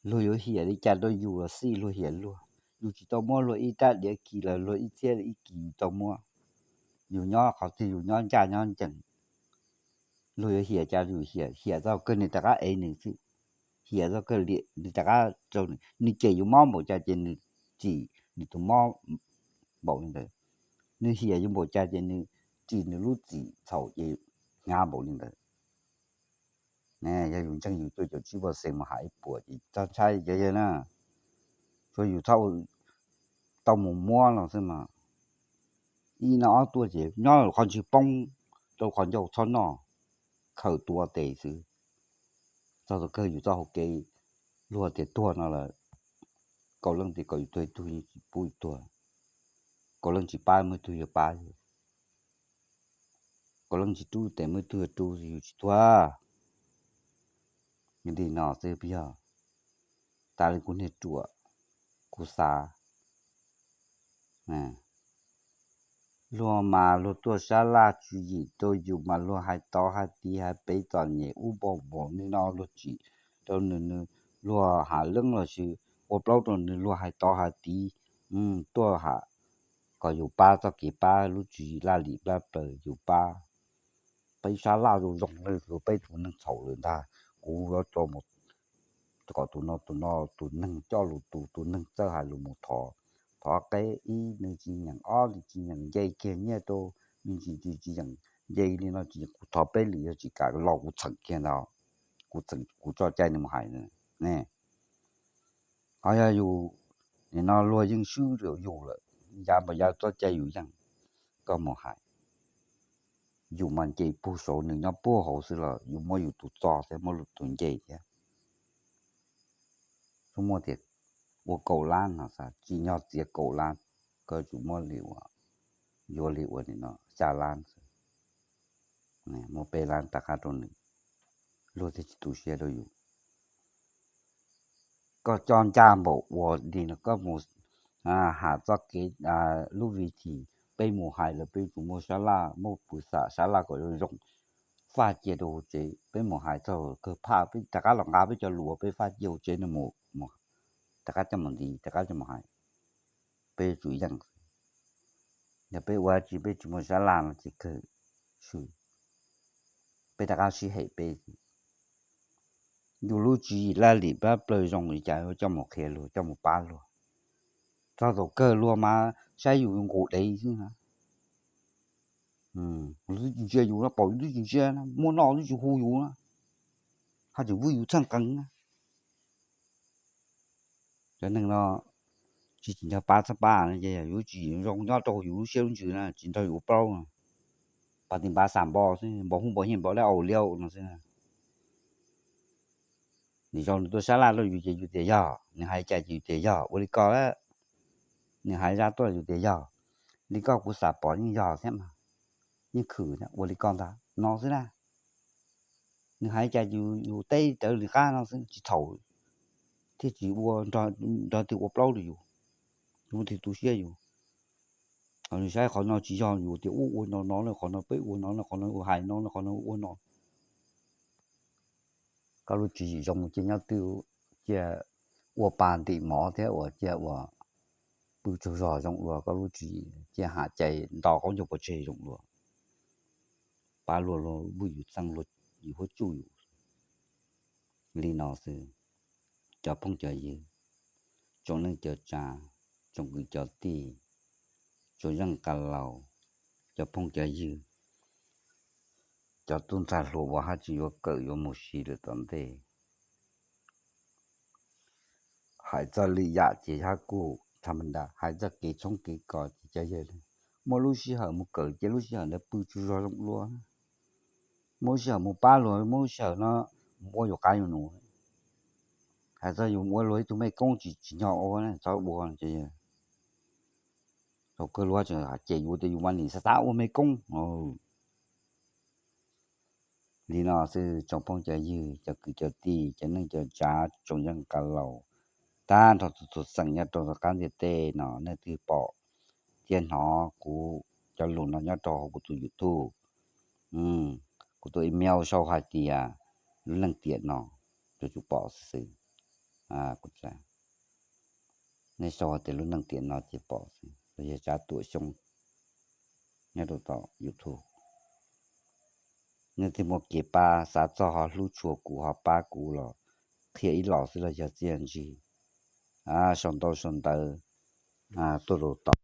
luag yuav hiam li cas rau yus los xij luag hiam luag. Yus tsis tau muab luag ib rab diav kis los luag ib txhiab ib kis yus tau muab. Yus nyob qhov twg yus nyob ncaj nyob ncees, Luag yuav hiam cas yus hiam, hiam txog kawg nws rov qab ev nws xwb. Hiam txog kawg li nws rov qab rau nws, nws cem yus mob npaum cas ces nws tsim nws tus mob npaum li ntawd. Nws hiam yus npaum cas ces nws tsim nws lub txim txhaum ces hnyav npaum li ntawd. Yog yus ntseeg yus cuaj caum tsib pawg xees mus hais ib puas ces txhob ntshai cov yawg na, tsuav yus txhob tau mus muab los xwb mas. Ib no ob tuaj ces nyob qhov ntswg poob rau qhov ncauj txhob noj, khaws tua tes xwb. Txog thaum kawg yus txoj hauv kev luag tias tuag no lawm, kaum leej tias kom yus tuag ib tug yeej tsis pub yus tuag, kaum leej tsis pab muaj ib tug yuav pab yus, kaum leej tsis rub tes muaj ib tug yuav rub yus tsis tuag. Li no xwb peb yog tas li kuv niag ruam, kuv xav. Luag mas luag tuaj sab laj tswv yim rau yus mas luag hais tod hais tid hais pem txom nyem ub npau npaum li no luag tsim rau nws, nws luag hav leeb los sis ua plaub rau nws luag hais tod hais tid tuaj ham kom yus pab txoj kev pab lub tswv yim laj lim plab plaws yus pab. Peb sab laj zoo zoo li peb tus neeg txhaum lawm ntag, kuv yuav tso mus kom tus no tus no tus neeg coj lus tus, tus neeg txawj hais lus mus thov, thov qeb ib nws tsis nyeem, ob nws tsis nyeem nce kiag nyiaj rau, nws tsis tsis tsis nyeem nce li no tsis nyeem, kuv thov peb lwm yog tsis kam los kuv txheem kiag ntag, kuv txheem kuv tso cai nws mus hais ne. Ho yog yus, nim no luag yeej swb rau yus lawm, yav npam yav txoj cai yus yeej, koj mus hais, yus mas nce puag saud nws nyob puag hauv xwb los yus muab yus tus txo thiab muab yus tus nce thiab. Tsuas muaj tias ua kaum lab no xav tsim nyog txiav kaum lab, koj tsum muab li ua, yuav li ua nim no xya lab xwb, muaj peb lab rov qab rau nws, luag thiaj tsis tu siab rau yus. Koj coj ncaj npaum ua li no koj mus ham txoj kev, lub vim thim peb mus hais lawm peb tsum muaj sab laj muaj pw xam sab laj kom zoo zoo, faj cia rau hauv tsev, peb mus hais txog kawg phaj peb rov qab los nqa peb cov lus uas peb faj cia hauv tsev no mus, rov qab coj mus ntxiv rov qab coj mus hais, peb tsum yeej. Yog peb ua tsis peb tsis muaj sab laj no ces kawg swb, peb rov qab sib hem peb. Yus lub tswv yim laj lim plab plaws zoo li cas yuav coj mus qhia luag coj mus pab luag, txog thaum kawg luag mas saib yus nqus dev xwb na. Twb tsis ntsia yus no, pom yus twb tsis ntsia, muaj noj twb tsis hu yus na, haj tseem vwj yus txheej qees na. Cov neeg no tsis tsim nyog pab txhob pab no ces yus tsis zoo nyob rau yus lub siab lub ntsws na tsis nrog yus ua plaub no. Pas tis npav xam npo xwb, npo hu npo nyiaj npo dab au liau no xwb. Nws zoo nws tuaj sab laj rau yus ces yus tias yog, nws hais cas ces yus tias yog, ua li ko, nws hais zaj tuaj yus tias yog, li koj kuv xam pom yeej yog thiab mas, yeej khwm ua li koj ntag no xwb na. Nws hais cas yus teb raws li qab no xwb tsis txhaum, thiaj tsis ua nrog twg ua plaub rau yus, yus thiaj tu siab yus. Nws saib qhov no tsis yog yus tias ua ua no no, qhov no peb ua no no, qhov no ua hais no no, qhov no ua no. Koj lub tswv yim zoo cia nyob twg, cia ua pa ntim mov thiab ua cia ua pw tsaug zog zoo dua, koj lub tswv yim cia ham cai nto qaub ncaug pov tseg zoo dua. Pab luag luag vwj yus txeej luag yus huab tsuj yus li no xwb. Cov phooj cov ywg, tsoom neej cov tsav, tsoom kwv cov tij, tsoom yeej ka laus, cov phooj cov ywg, cov tub ntxhais hluas uas haj tseem yuav kawm yuav mus si lawm tom ntej. Hais txog lwm yam ces hab kuj tham ma nta, hais txog kev tshoob kev kos ces cov yawg muaj lub sij hawm mus kawm ces lub sij hawm ntawd pw tsaug zog zoo dua. Muaj lub sij hawm mus pab luag, muaj lub sij hawm no mus ua yus qav yus num. Hais txog yus ua luag ib tug mej koob tsis tsim nyog ua, txhob ua. Thaum kawg luag tseem cem yus tias yus mas nim xav xav ua mej koob. Li no xwb tsoom phooj cov ywg, cov kwv cov tij, cov neej cov tsav, tsoom yeej ka laus, tag nrho txhua txhua xeem nyob rau qab ntiaj teb no, nej twg pom thiab hnov kuv cov lus no nyob rau hauv kuv tus YouTube, kuv tus email sau hais tias lub neej tiam no, yuav tsum pom xwb xwb. Nej sau hais tias lub neej tiam no ces pom xwb, los yog Tsav Tuam Xyoob nyob rau tom YouTube. nej thiaj muaj kev pab, xav txog ho hlub tshua kuv ho pab kuv los qhia ib los xwb los yog txiaj ntsig. Sau ntau sau ntawv tuaj rau tau.